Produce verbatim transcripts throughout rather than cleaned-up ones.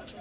ཤ་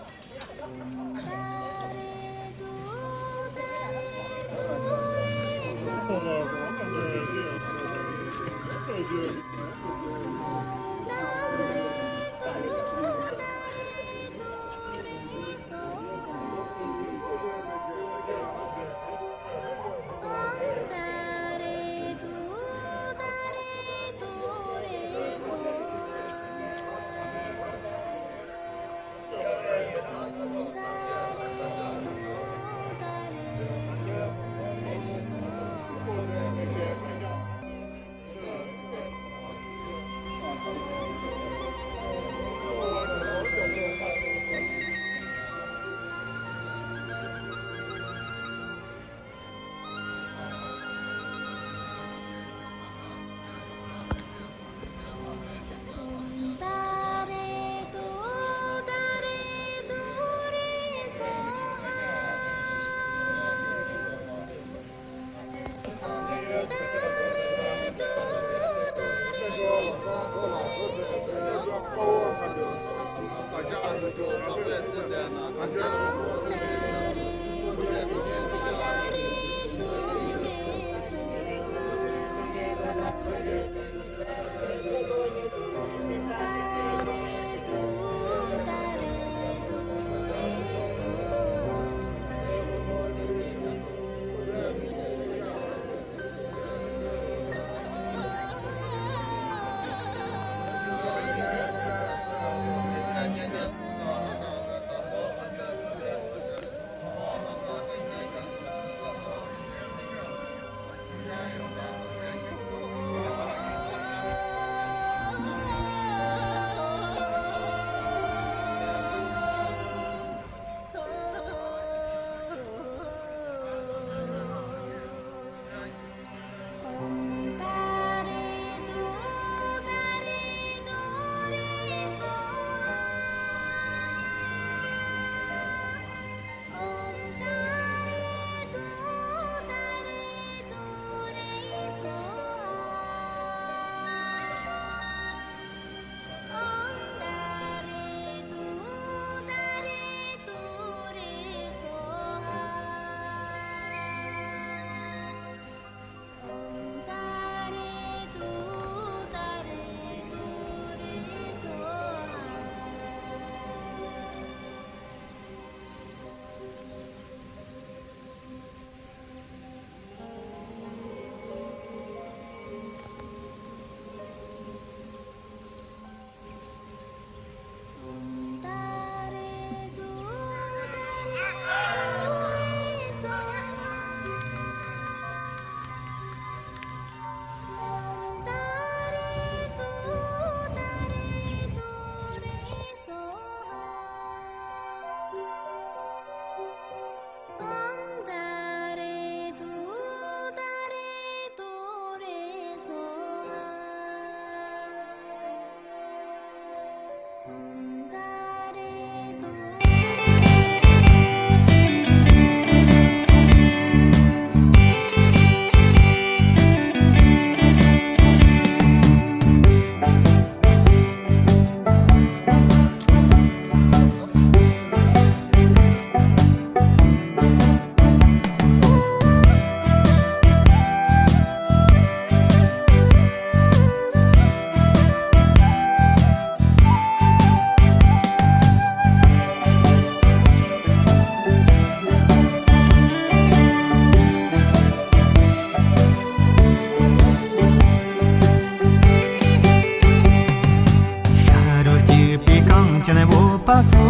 རུས་གཅིག་པའི་གངས་ཅན་བོད་པ་ཚོ།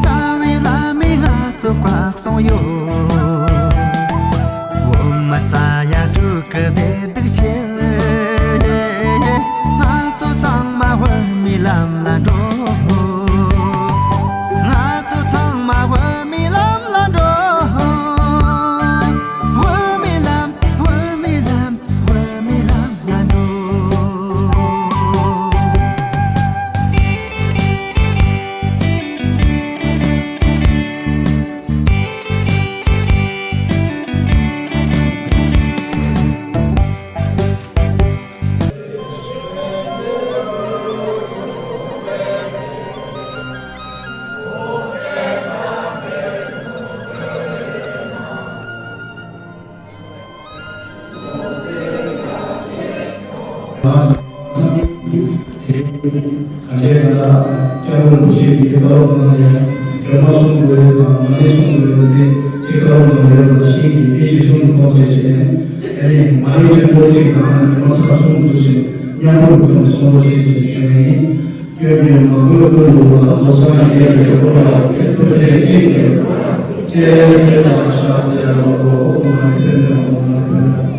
རྩ་བའི་བླ་མས་ང་ཚོ་བཀའ་གསུངས་ཡོད། བོད་མི་ས་ཡ་དྲུག་གི་བདེ་སྡུག་ཆེད། ང་ཚོ་ཚང་མ་བོད་མིའི་ལམ་ལ་འགྲོ། ང་ཚོ་ཚང་མ་བོད་མིའི་ལམ་ལ་འགྲོ། བོད་མིའི་ལམ། བོད་མིའི་ལམ། བོད་མིའི་ལམ་ལ་འགྲོ། གང་བྱས་ན་ད་སྐྱབས་མགོན་རིན་པོ་ཆེ་གིས་བཀའ་སློབ་གནང་ཡང་སྒྲོལ་མ་གསུང་དགོས་ཡོད་དང་མ་ཎི་གསུང་དགོས་ཡོད་དེ་ཅིག་བཀའ་སློབ་གནང་དགོས་ཡོད་པ་ཤེས་ཀྱི་མི་ཞིག་གསུང་གི་ཐོག་བཅས་བྱས་ནས་ཨ་ནི་མ་ཎི་ཆེན་པོ་གཅིག་དང་སྒྲོལ་མ་ཚར་གསུམ་འདུག་ཅིང་མཉམ་པོར་བསྐུར་ནས་གསུང་རོགས་ཞེས་ཞུ་ཡིན། སྐྱོན་གྱིས་མ་གོས་ཀུན་ཏུ་བ་རྫོགས་སངས་རྒྱས་ཀྱི་གོ་འཕང་ཐོབ་བྱེད་ཅིང་། ཅེས་གསོལ་བ་ཕྱག་འཚལ་ལོ། ཨོཾ་མ་ཎི་པདྨེ་ཧཱུྃ། ཨོཾ་མ་ཎི་པདྨེ་ཧཱུྃ།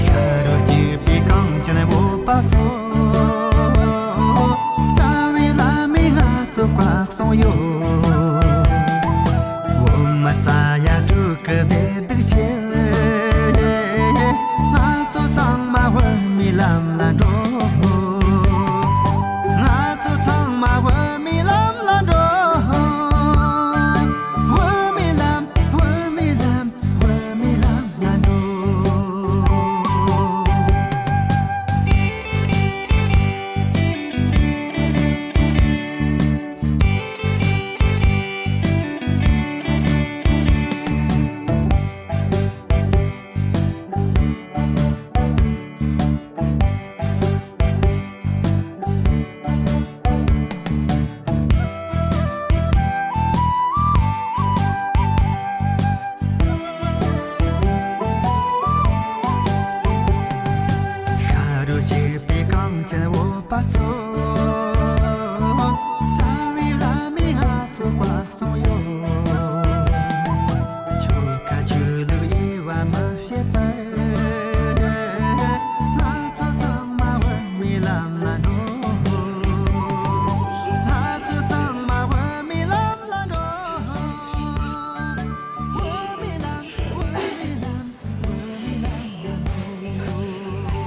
ཤ་རུ་སྐྱེས་པའི་གངས་ཅན་བོད་པ་ཚོ། རྩ་བའི་བླ་མས་ང་ཚོ་བཀའ་གསུངས་ཡོད། བོད་མི་ས་ཡ་དྲུག་གི་བདེ་སྡུག་ཆེད། ང་ཚོ་ཚང་མ་བོད་མིའི་ལམ་ལ་འགྲོ། ང་ཚོ་ཚང་མ་བོད་མིའི་ལམ་ལ་འགྲོ། བོད་མིའི་ལམ། བོད་མིའི་ལམ། བོད་མིའི་ལམ་ལ་འགྲོ། ཤ་རུ་སྐྱེས་པའི་གངས་ཅན་བོད་པ་ཚོ། རྩ་བའི་བླ་མས་ང་ཚོ་བཀའ་གསུངས་ཡོད། ཆོལ་ཁ་ཆོས་ལུགས་དབྱེ་བ་མི་བྱེད་པར། ང་ཚོ་ཚང་མ་བོད་མིའི་ལམ་ལ་འགྲོ། ང་ཚོ་ཚང་མ་བོད་མིའི་ལམ་ལ་འགྲོ། བོད་མིའི་ལམ། བོད་མིའི་ལམ། བོད་མིའི་ལམ་ལ་འགྲོ། དེ་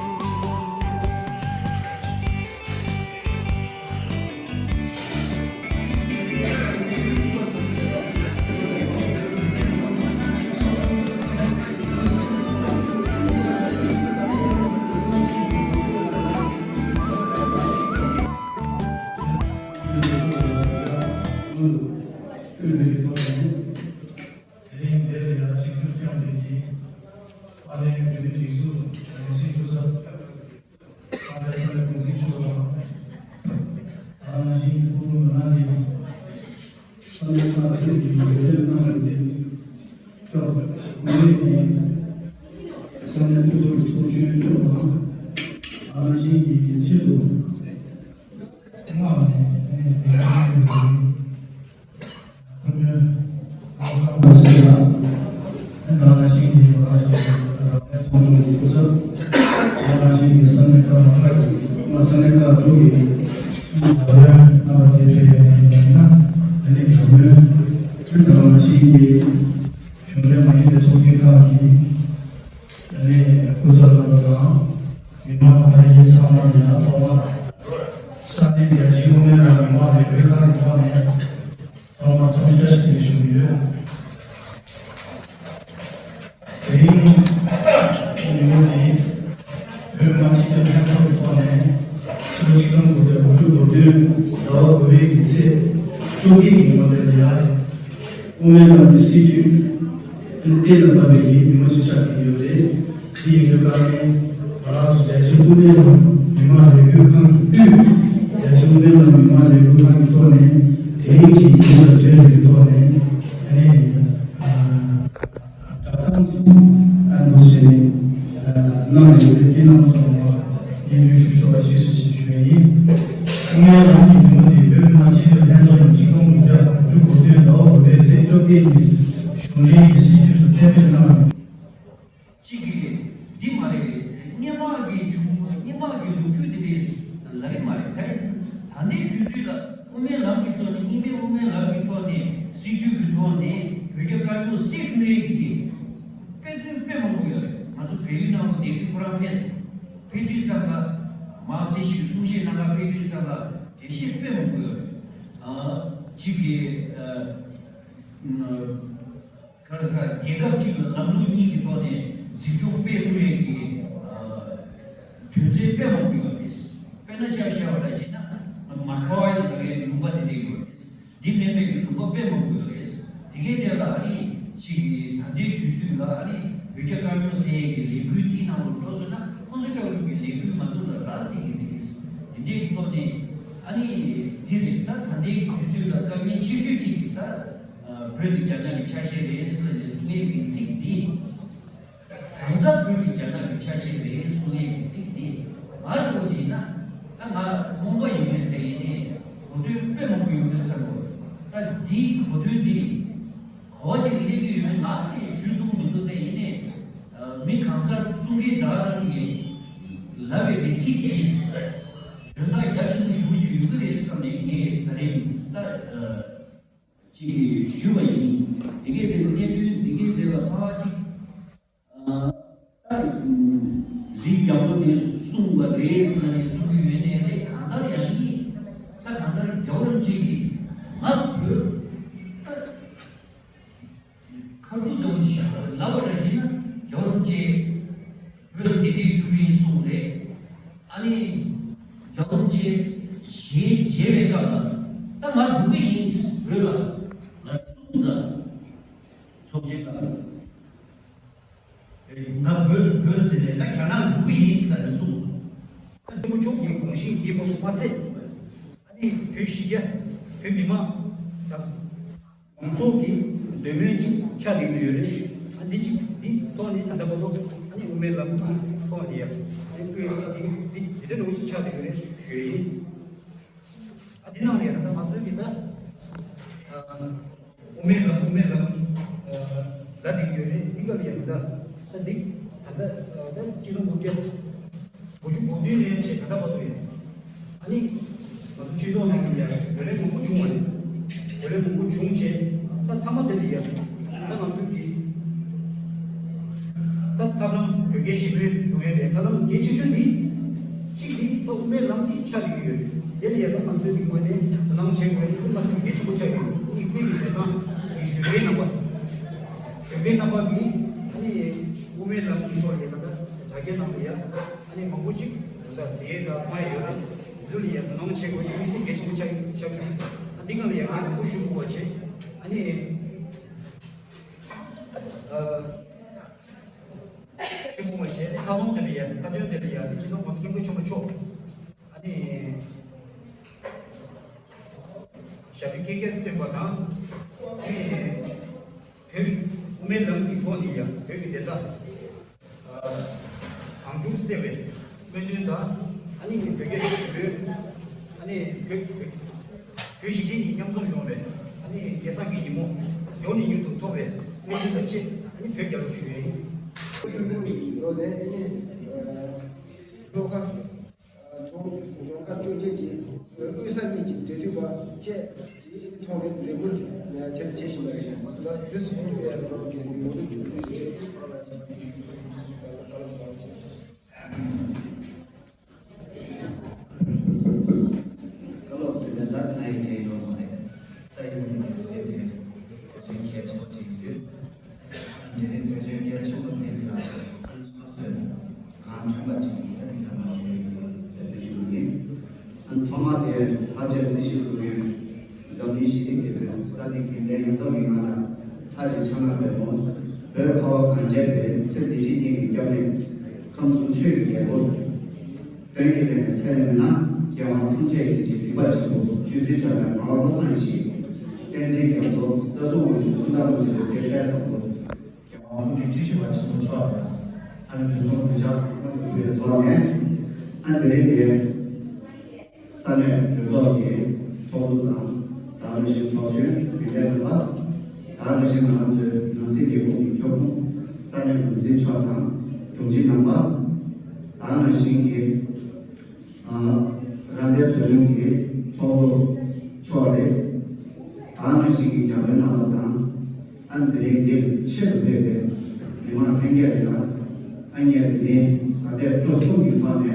རིང་འདིར་ཡང་གཅིག་གྱུར་སྐྱབས་མགོན་གྱིས་ཨ་རིའི་བོད་མིའི་སྒྲིག་འཛུགས་རྒྱལ་སྲིད་སྐུ་ཚབ། ཨ་རིའི་ས་གནས་ཀུང་སི་མཆོག་དང་། ད་ག་ནང་བཞིན་སྐུ་ངོ་མི་མང་གིས་ས་གནས་ཁག་ཁུལ་གྱི་འབྲེལ་མཐུད་གནང་བའི་སྐབས་ས་གནས་ཀྱི་ས་གནས་འཐུས་ཚོགས་ཀྱི་ཚོགས་གཞོན་མཆོག་དང་། ད་ག་ནང་བཞིན་གྱི་ཆེད་དུ། ཨ་ནི་སྐུ་ཚབ་རྣམ་པ་དང་མི་མང་ཕ་རྒྱལ་ཚང་མ་ཡང་ཐོག་མར་ས་གནས་རྒྱལ་སྤྱིའི་དབུ་མའི་ལམ་མི་མང་ལས་འགུལ་ཁང་གི་ཐོག་ནས་ཐོག་མར་འཚམས་འདྲི་བཀྲ་ཤིས་བདེ་ལེགས་ཞུ་གི་ཡོད། དེ་རིང་ཉིན་མོ་འདི་བོད་མི་མང་སྤྱི་འཐུས་ལྷན་ཚོགས་ཀྱི་ཐོག་ནས་ཕྱི་ལོ་ཆིག་སྟོང་དགུ་བརྒྱ་དགུ་བཅུ་གོ་བདུན་ཟླ་བ་དགུ་པའི་གི་ཚེས་བཅོ་བརྒྱད་ཀྱི་ཉིན་མོ་དེ་ལ་ཡང་། དབུ་མའི་ལམ་གྱི་སྲིད་བྱུས་གཏན་ལ་ཕབ་པའི་ཉིན་མོ་ཞིག་ཆགས་ཀྱི་ཡོད་རེད། དེ་ཡིན་དུས་ཀ་ནས་ང་རང་ཚོ་རྒྱལ་སྤྱིའི་དབུ་མའི་ལམ་མི་མང་ལས་འགུལ་ཁང་གི་དབུས། རྒྱལ་སྤྱིའི་དབུ་མའི་ལམ་མི་མང་ལས་འགུལ་ཁང་གི་ཐོག་ནས་དེ་རིང་གི་ཉིན་མོ་ལ་བརྗོད་པའི་ཐོག་ནས་ཨ་ནི་ཨ། ཨ་འདུག་ཟེར་ནས་གནང་ཡོད་པའི་དེ་རྣམ་པ་ཚོ་ལ་སྙན་སྒྲོན་ཞུ་ཆོག་པ་ཞིག་ཞུ་ཞུ་ཡ་ཡིན། ཨ་ནི་རང་གི་འདུན་པ་དེ་བོད་མི་མང་སྤྱི་འཐུས་ལྷན་ཚོགས་ནས་སྒྲིག་སྟོང་དགུ་བརྒྱ་དགུ་བཅུ་གོ་བདུན་ཟླ་བ་དགུ་པའི་ཚེས་བཅོ་བརྒྱད་ཉིན་གཞུང་འབྲེལ་གྱི་སྲིད་བྱུས་སུ་གཏན་འབེབས་གནང་ཡོད། གཅིག་གིས་འདི་མ་རེད། སྔོན་མ་གི་བྱུང་སྔོན་མ་གི་ལོ་རྒྱུས་དེ་འདྲའི་ལབ་ཀྱི་མ་རེད། ད་ད་ལྟའི་དུས་ཚོད་ལ་དབུ་མའི་ལམ་གྱི་ཐོག་ནས་གཉིས་སྨན་དབུ་མའི་ལམ་གྱི་ཐོག་ནས་སྲིད་བྱུས་ཀྱི་ཐོག་ནས་བོད་རྒྱ་དཀའ་རྙོག་སེལ་ཐུབ་ཡས་ཀྱི་དཔེ་མཚོན་དཔེ་མང་པོ་ཡོད་རེད། ང་ཚོ་བལ་ཡུལ་ནང་ལ་བསྡད་དུས་ཁོ་རང་ཕེབས་སོང་། ཕེབས་དུས་ཙམ་ལ་མ་སྲིད་ཞུ་གསུང་བཤད་གནང་ག་ཕེབས་དུས་ཙམ་ལ་འགྲེལ་བཤད་དཔེ་མང་པོ་ཡོད་རེད། ཨ་གཅིག་གིས་ཨ། ག་རེ་ཟ། རྒྱལ་ཁབ་གཅིག་ལ་ལམ་ལུགས་གཉིས་ཀྱི་ཐོག་ནས་འཛིན་སྐྱོང་སྤེལ་ཐུབ་ཡས་ཀྱི་ཨ་དོན་ཚན་དཔེ་མང་པོ་ཡོད་རེད། དཔེར་ན་ཆ་བཞག་པ་ལ་བྱས་ན་མ་ཁ་ཝའི་ལ་རེད། ལུང་པ་དེ་འདྲ་ཡོད་རེད། འདི་མིན་པའི་གི་ལུང་པ་དཔེ་མང་པོ་ཡོད་རེད། དེ་གའི་དེ་ལ་ཨ་ནི་ཅིག་གི་ད་ལྟའི་དུས་ཚོད་ལ་ཨ་ནི་བོད་རྒྱ་དཀའ་རྙོག་སེལ་ཡས་ཀྱི་ལས་འགུལ་དེའི་ནང་ལ་འགྲོ་སོང་ན་ཁོང་ཚོ་ལྟ་བུ་གི་ལས་འགུལ་མ་འདུག་ལ་རག་སྲིད་ཀྱི་རེད། འདི་འདྲའི་ཐོག་ནས་ཨ་ནི་འདི་རེད། ད་ད་ལྟའི་གི་དུས་ཚོད་ལ་དཀའ་ངལ་ཆེ་ཤོས་ཅིག་གི་ད། བོད་ནི་རྒྱ་ནག་གི་ཆ་ཤས་རེད་ཟེར་ནས་གསུང་ཡས་ཀྱི་ཚིག་འདི། གང་ལྟར་བོད་ནི་རྒྱ་ནག་གི་ཆ་ཤས་རེད་གསུང་ཡས་ཀྱི་ཚིག་འདི། ང་རང་ཅིག་ན་ད་ང་རྨོངས་པ་ཡིན་མིན་དེ་ཡིན་ནས་གོ་དོན་དཔེ་མང་པོ་ཡོད་མེད་བསམ་གོ། ད་འདིའི་གོ་དོན་འདི་ག་བ་ཅིག་སླེབས་ཀྱི་ཡོད་མེད་ང་གིས་ཞུ་ཐུབ་མི་འདུག་དེ་ཡིན་ནས་མི་གང་སར་གསུང་མཁན་ད་རང་གིས་ལབ་པའི་གི་ཚིག་འདི་དོན་དག་རྒྱ་ཆེན་པོ་ཞེ་པོ་ཅིག་ཡོད་ཀྱི་རེད་བསམ་ནས་ངས་ད་རིང་ད། ཅིག་ཞུས་པ་ཡིན། དེ་གས་དེ་གནད་དོན་འདི་གས་དེ་ལ་ཕར་ཅིག་ཨ་ད་རིགས་རྒྱལ་པོ་དེ་གསུངས་པ་རེད་ཟེར་ནས་གསུང་གི་ཡོད་ནའི་རེད། གང་ལྟར་ཡང་ཡིན། ད་གང་ལྟར་རྒྱལ་བ་རིན་པོ་ཆེ་གིས་ང་བོད་ཁ་ཐུག་འདྲ་བོ་ཞིག་ལབ་པ་འདྲ་བྱས་ན་རྒྱལ་བ་རིན་པོ་ཆེ་བོད་ལ་གདན་འདྲེན་ཞུ་གི་ཡིན་གསུངས་རེད། ཨ་ནི་རྒྱལ་བ་རིན་པོ་ཆེ་ཞལ་མཇལ་བའི་སྐབས་ལ་ད་ང་འགྲོ་གི་ཡིན་བོད་ལ་ལ་གསུངས་ད། ཚོགས་ཆེན་སྐབས་ལ་ང་བོད་བོད་ཟེར་ནས་ད་རྒྱ་ནག་འགྲོ་གི་ཡིན་ཟེར་ད་ནི་གསུངས་སོང་། ད་ཆེན་པོ་མཆོག་གི་དགོངས་གཞི་ཡིན་པ་མ་ཚད་ཨ་ནི་བོད་གཞིས་ཀ་བོད་མི་མང་ད། མང་ཚོགས་ཀྱི་འདོད་མོས་ཅིག་ཆགས་བསྡད་ཀྱི་ཡོད་རེད། ཨ་འདི་ཅིག་འདི་ཐོག་ནས་ད་ལྟ་བར་དུ་ཨ་ནི་དབུ་མའི་ལམ་གྱི་ཐོག་ནས་ཡ་ཨ་ནི་བཀོད་ཡོད་འདི་འདི་འདི་འདྲ་འདྲ་བོ་ཞིག་ཆགས་བསྡད་ཀྱི་རེད་ཞུ་ཡ་ཡིན། ཨ་འདི་ནང་ལ་ཡ་ད་ལྟ་ང་ཚོའི་གི་ད་ཨ་དབུ་མའི་ལམ་དབུ་མའི་ལམ་ཨ་ལབ་བསྡད་ཀྱི་ཡོད་རེད། འདི་ག་ལ་ཡ་ད་ད་འདི་ད་ལྟ་ད་སྤྱི་ལོ་དགུ་བརྒྱ། དགུ་བཅུ་གོ་བདུན་ནས་བྱས་ད་ལྟ་བར་དུ་ཡིན། ཨ་ནི་ང་ཚོ་སྤྱི་ཚོགས་ནང་ལ་ཡང་བགྲོ་གླེང་མང་པོ་བྱུང་བ་རེད། བགྲོ་གླེང་མང་པོ་བྱུང་བྱས་ད་མཐའ་མ་དེ་ལ་ཡང་ད་ང་ཚོ་གི་ད་ཐབས་ལམ་བོད་སྐད་ཞིབ་འཇུག་ཡོང་ཡ་རེད། ཐབས་ལམ་གལ་ཆེ་ཤོས་འདི་གཅིག་འདི་ད་དབུ་མའི་ལམ་འདི་ཆགས་ཀྱི་ཡོད་རེད། དེ་ལ་ཡང་ད་ང་ཚོའི་གི་ངོས་ནས་དོ་སྣང་བྱེད་དགོས་ཡ་འདི་མ་ཟད་གལ་ཆེན་པོ་ཆགས་ཀྱི་ཡོད། དམིགས་བསལ་གྱི་དེང་སང་གི་གཞོན་པའི་རྣམ་པ་གཞོན་པའི་རྣམ་པ་གི་ཨ་ནི་དབུ་མའི་ལམ་འདི་ཐོག་ལ་ཡང་ད་ད་དྲ་རྒྱ་ནང་ལ་ཡང་། ཨ་ནི་མང་པོ་ཅིག་ད་ཟེར་ཡས་ད་མཐོང་ཡས་ཡོད་རེད། ཚུར་ལ་ཡ་དོ་སྣང་བྱེད་དགོས་ཀྱི་དམིགས་བསལ་གལ་ཆེན་པོ་ཆགས་ཆགས་ཀྱི་རེད། ཨ་འདི་སྒང་ལ་ཡ་ང་མང་པོ་ཞུ་དགོས་པ་བྱས། ཨ་ནི་ཨ་ཞུ་དགོས་པ་བྱས། ཨ་ནི་ཁ་སློང་དེ་ལ་ཡ་ཁ་ཏོན་དེ་ལ་ཡ་ཨ་ནི་སྤྱི་ནོར་༸གོང་ས་༸སྐྱབས་མགོན་ཆེན་པོ་མཆོག་ཨ་ནི་ཞབས་ཕྱི་བསྐྱེད་རྒྱ་བཏོན་པ་དང་། ཨ་ནི་བོད་དབུ་མའི་ལམ་གྱི་ཐོག་ནས་ཡ་བོད་ཀྱི་བདེན་མཐའ། གང་བྱུང་གསལ་བའི་སྨོན་འདུན་དང་། ཨ་ནི་བོད་རྒྱ་ཞི་བའི་ཨ་ནི་བོད་བོད་བོད་གཞིས་བྱེས་གཉིས་མཉམ་འཛོམས་ཡོང་བའི་ཨ་ནི་སྐལ་བཟང་གི་ཉིན་མོ་མགྱོགས་ནས་མྱུར་དུ་ཐོབ་པའི་སྨོན་འདུན་དང་བཅས། ཨ་ནི་བོད་རྒྱལ་ལོ་ཞུ་ཡས་ཡིན། ཆུ་བོ་ཡི་ལོ་ནས་ཨ་ནི་ལྷོ་ཁ། རྫོང་རྫོང་ཁག་བཅོ་བརྒྱད་ཀྱི་དབུས་ས་གཉིས་ཀྱི་འབྲེལ་མཐུད་པ་བཅས་ཀྱི་ཐོག་ནས་ལས་འགུལ་ཆེད་བྱེད་བཞིན་པ་རེད། ད་དུས་སུ་ཡོད་པའི་རོགས་ཀྱི་ངོ་སྤྲོད་ཞུ་རྒྱུ་ཞིག་བཀའ་སློབ་གནང་བ་བྱས། བཀའ་སློབ་དེ་ལས་ལྷག་གནང་ཡས་ཡོད་མ་རེད། ད་ཡིན་ནའི་དེ་ལས་དེ་ཚོའི་གལ་ཆེན་པོ་ཅིག་ཡོད། དེ་ནི་བོད་ཆོས་རྒྱ་ཆེན་པོ་དེ་ལ་སོ་སོས་གང་དྲན་པ་ཅིག་ཡིན་ན་མ་ཞུ་ཡི་ལས་དོན་ཞུ་གི་ཡིན། ཐོག་མ་དེ་ཕལ་ཆེར་སྲིད་བྱུས་ཚུགས་ཡུན་འཛམ་གླིང་ཞི་བདེ་སྐྱིད་པའི་ས་སྟེང་གི་ལས་ཡོངས་རྫོགས་ཀྱི་ངང་ལ་ལྷ་གཅིག་ཕྱག་ན་པདྨོ། བོད་ཁ་བ་གངས་ཅན་པའི་ཚེ་འདི་ཕྱི་གཉིས་ཀྱི་སྐྱབས་གནས་ཁམས་གསུམ་ཆོས་ཀྱི་རྒྱལ་པོ། དོན་གྱི་ལས་ནི་ཚད་ལས་མི་སྣང་། རྒྱལ་དབང་ཐམས་ཅད་ཀྱི་གཟིགས་པ་ཆེན་པོ། ཆོས་ཚུལ་འཆད་པའི་ངག་དབང་བློ་བཟང་ཡེ་ཤེས། བསྟན་འཛིན་རྒྱ་མཚོ་ས་སྲུང་དབང་ཕྱུག་ཙུན་དྲ་དབང་ཕྱུག་ལ་སྐད་བཤད་བཟང་པོ། རྒྱལ་དབང་ ཁོང་གི་སྤྱི་ཁྱབ་པ་ཆེན་པོ་མཆོག་ཡང་ཨ་ནི་དུས་གསུམ་གུས་ཕྱག་གནང་དགོས་པའི་ཐོག་ནས། ཨ་ནི་དེ་རིང་འདིར་ས་གནས་གྲོས་ཚོགས་ཀྱི་ཚོགས་གཙོ་དང་། དེ་ནང་བཞིན་ཚོགས་གཞོན་རྒྱུན་ལས་རྣམ་པ། དེ་ནང་བཞིན་ང་རང་ཚོའི་ནང་སྲིད་ལས་ཁུངས་ཀྱི་ཁྱབ་ཁོངས་ས་གནས་འགོ་འཛིན་མཆོག་དང་དྲུང་ཆེ་རྣམ་པ། དེ་ནང་བཞིན་གྱི་ཨ། རང་བདེན་ཚོགས་ཆུང་གི་ཚོགས་གཙོ་མཆོག་རེད། དེ་ནང་བཞིན་གྱི་རྒྱ་བོད་རྣམ་པ་དང་། ཨ་ནི་དེ་རིང་འདིར་ཆེད་དུ་ཕེབས་པའི་མི་མང་ལྷན་རྒྱས་ལ། ཨ་ནི་དེ་རིང་ད་ལྟའི་སྤྲོ་གསུམ་གྱི་ཐོག་ནས་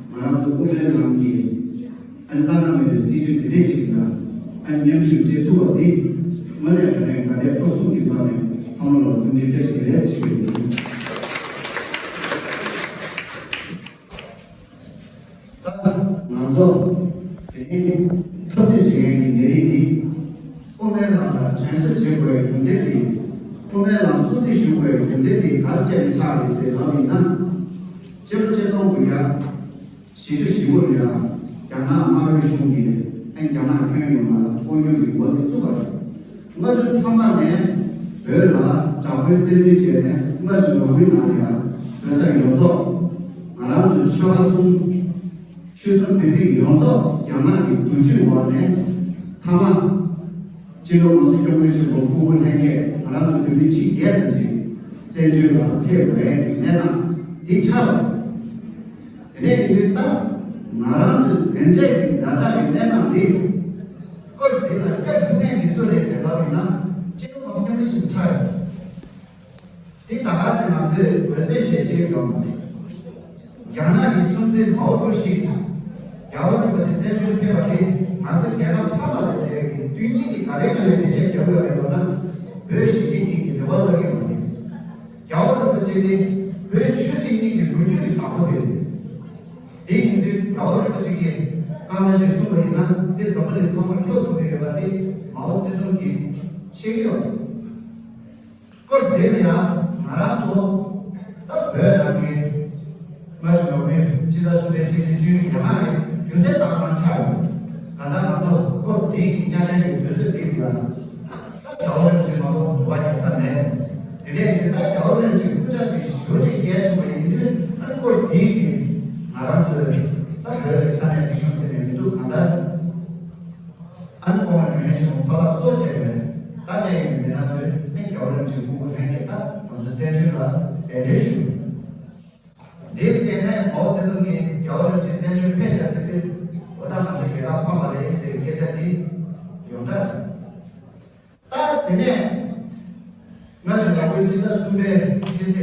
ང་རང་ཚོ་དབུ་མའི་ལམ་གྱི་ཨ་ནི་བླ་ན་མེད་པའི་སྲིད་བྱུས་འདི་འདྲ་ཅིག་ལ། ཨ་ནི་མཉམ་ཞུགས་བྱེད་ཐུབ་པ་འདི་དངོས་གནས་དྲང་གནས་ད་ལྟའི་སྤྲོ་གསུམ་གྱི་ཐོག་ནས་ཚང་མ་ལ་འཚམས་འདྲི་བཀྲ་ཤིས་བདེ་ལེགས་ཞུ་ཡི་ཡིན། ད་ང་ཚོ་དེ་རིང་འཐབ་རྩོད་བྱེད་མཁན་གྱི་ལས་རིགས་འདི། དབུ་མའི་ལམ་ལ་དྲན་གསོ་བྱེད་དགོས་པའི་རྒྱུ་མཚན་འདི། དབུ་མའི་ལམ་སྲུང་བརྩི་ཞུ་དགོས་པའི་རྒྱུ་མཚན་འདི་ག་རེ་བྱས་ནས་ཆགས་རེད་ཟེར་ལབ་ཡིན་ན། སྤྱི་ལོ་ཆིག་སྟོང་དགུ་བརྒྱ་བཞི་བཅུ་ཞེ་དགུ་ལ་ཡང་རྒྱ་ནག་དམར་པོའི་གཞུང་གིས་ཨ་རྒྱ་ནག་ཁྱོན་ཡོངས་ལ་དབང་སྒྱུར་གྱི་འགོ་དེ་བཙུགས་པ་རེད། ལྔ་བཅུ་ཐམ་པ་ནས་བོད་ལ་དྲག་པོའི་བཙན་འཛུལ་བྱས་ནས། ལྔ་བཅུ་ང་དགུའི་ནང་ལ་ཡང་བོད་ས་ཡོངས་རྫོགས། ང་རང་ཚོའི་ཆོལ་ཁ་གསུམ། ཆོལ་གསུམ་བོད་རིགས་ཡོངས་རྫོགས་རྒྱ་ནག་གི་སྡུག་སྤྱོད་འོག་ནས། མཐའ་མ་སྤྱི་ནོར་༸གོང་ས་༸སྐྱབས་མགོན་ཆེན་པོ་སྐུ་ངོ་ལྷན་རྒྱས་ང་རང་ཚོ་བོད་མི་ཁྲི་བརྒྱད་ཙམ་ཞིག་བཙན་བྱོལ་ལ་ཕེབས་དགོས་ཡས་ཀྱི་གནས་སྟངས་འདི་ཆགས་པ་རེད། དེ་ནས་ཡིན་དུས་ད་ང་རང་ཚོའི་དེ་འདྲས་ཀྱི་ཛ་དྲག་གི་གནས་སྟངས་འདི་སྐོར་འདི་ལ་སྐྱབས་ཐུབ་མཁན་འདི་སུ་རེད་ཟེར་ལབ་ཡིན་ན། སྤྱི་ནོར་༸གོང་ས་༸སྐྱབས་མགོན་ཆེན་པོ་ཆགས་ཡོད། དེ་ད་ག་ཟེར་ང་ཚོས་འོལ་ཚོད་བཤད་ཤེས་ཡོད་མ་རེད། རྒྱ་ནག་གི་གཙོ་འཛིན་མའོ་ཀྲུའུ་ཞི་རྒྱལ་བ་རིན་པོ་ཆེ་བཙན་བྱོལ་ཕེབས་པ་དེ་ང་ཚོ་རྒྱལ་ཁབ་ཕམ་པ་རེད་ཟེར་གྱི་དོན་སྙིང་དེ་ག་རེ་ག་ནས་འགྲེལ་བཤད་རྒྱབ་ཡོད་རེད་ལབ་ན། བོད་གཞིས་བྱེས་གཉིས་ཀྱི་འབྲེལ་བ་བཟོ་གི་མ་རེད། རྒྱལ་བ་རིན་པོ་ཆེ་དེ་བོད་ཆོས་སྲིད་གཉིས་ཀྱི་ལོ་རྒྱུས་ཀྱི་བདག་པོ་དེ་རེད། དེ་ཡིན་དུས་རྒྱལ་བ་རིན་པོ་ཆེ་གིས་བཀའ་མོལ་ཅིག་གསུངས་པ་ཡིན་ན། དེ་འཛམ་བུ་གླིང་ཚང་མར་འཁྱོག་ཐུབ་ཀྱི་ཡོད་པ་དེ་མའོ་ཙེ་ཏུང་གིས་ཤེས་ཀྱི་ཡོད་རེད། སྐབས་དེ་ལ་ཡང་ང་རང་ཚོ་ད་བོད་ནང་གི་ལྔ་བཅུ་ང་དགུའི་ཕྱི་ཟླ་གསུམ་པའི་ཕྱི་ཚེས་བཅུ་ཡི་ཉི་མ་རེད། རྒྱུ་མཚན་ད་ག་རང་ཆགས་ཡོད། གང་ལྟར་ང་ཚོ་སྐབས་དེའི་གི་གཉའ་ཁྲལ་གྱི་དུས་ཚོད་དེ་ལ་ཡང་ད་རྒྱལ་བ་རིན་པོ་ཆེ་མ་གཏོགས་འགྲོ་བ་རྒྱག་ས་མེད། དེ་ནས་ཡིན་ད་རྒྱལ་བ་རིན་པོ་ཆེའི་སྐུ་ཕྱྭ་དེ་ཞེ་པོ་ཅིག་གལ་ཆེན་པོ་ཡིན་དུས། ཨ་ནི་སྐབས་དེའི་གི་ང་རང་ཚོའི་ད་བོད་ཀྱི་ས་གནས་སྲིད་གཞུང་ཟེར་ནས་མི་འདུག་གང་ལྟར། ཨ་ནི་སྐུ་ངོ་འབྲུག་སྒྲ་ཆེན་པོ་ཕ་ལྷ་གཙོ་བྱས་པའི་ད་ལྟའི་མི་སྣ་ཚོས་ཨ་རྒྱལ་བ་རིན་པོ་ཆེའི་སྐུ་ངོ་ལྷན་རྒྱས་ད་ང་ཚོ་བཙན་བྱོལ་ལ་གདན་འདྲེན་ཞུས། འདིར་བརྟེན་ནས་མའོ་ཙེ་ཏུང་གིས་རྒྱལ་བ་རིན་པོ་ཆེ་བཙན་བྱོལ་ཕེབས་ཤག་ཟེར་དུས། འོ་ད་ང་ཚོ་རྒྱལ་ཁབ་ཕམ་པ་རེད་ཟེར་སྐད་ཆ་འདི་ཡོངས་གྲགས་རེད། ད་དེ་ནས་ལྔ་བཅུ་ང་དགུའི་ཕྱི་ཟླ་གསུམ་པའི་ཕྱི་ཚེས་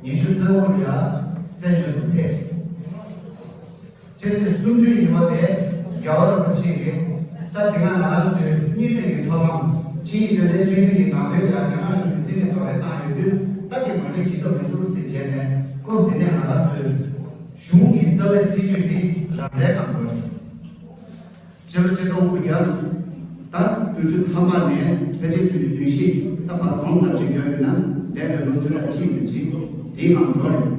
ཉི་ཤུ་རྩ་དགུ་ལ་ཡང་བཙན་བྱོལ་དུ་ཕེབས། ཕྱི་ཚེས་སུམ་ཅུའི་ཉི་མ་དེ་རྒྱལ་བ་རིན་པོ་ཆེ་གིས་ད་དེ་སྔ་ང་རང་ཚོའི་གཉིས་སྟོན་གྱི་ཐོག་ལམ་ཆིངས་ཡིག་དོན་ཚན་བཅུ་བདུན་གྱི་ནང་དོན་ཡང་རྒྱ་ནག་གཞུང་གིས་རྩིས་མེད་རྡོག་རོལ་བཏང་ཡོད་དུས། ད་དེ་ངོས་འཛིན་བྱེད་ཐུབ་མི་འདུག་ཟེར་བྱས་ནས། སྐབས་དེ་ནས་ང་རང་ཚོའི་གཞུང་གི་རྩ་བའི་སྲིད་ཇུས་དེ་རང་བཙན་སྒང་འགྲོ་རེད། ཕྱི་ལོ་ཆིག་སྟོང་དགུ་བརྒྱ་དང་དྲུག་ཅུ་ཐམ་པ་ནས་ཕལ་ཆེར་དུས་ཅི་དུས་ཤིག་ད་བར་གོང་ལ་ཅིག་བརྗོད་ཡོད་ན་འདས་པའི་ལོ་བཅུ་ཕྲག་གཅིག་ཙམ་ཞིག་དེའི་ནང་འགྲོ་རེད།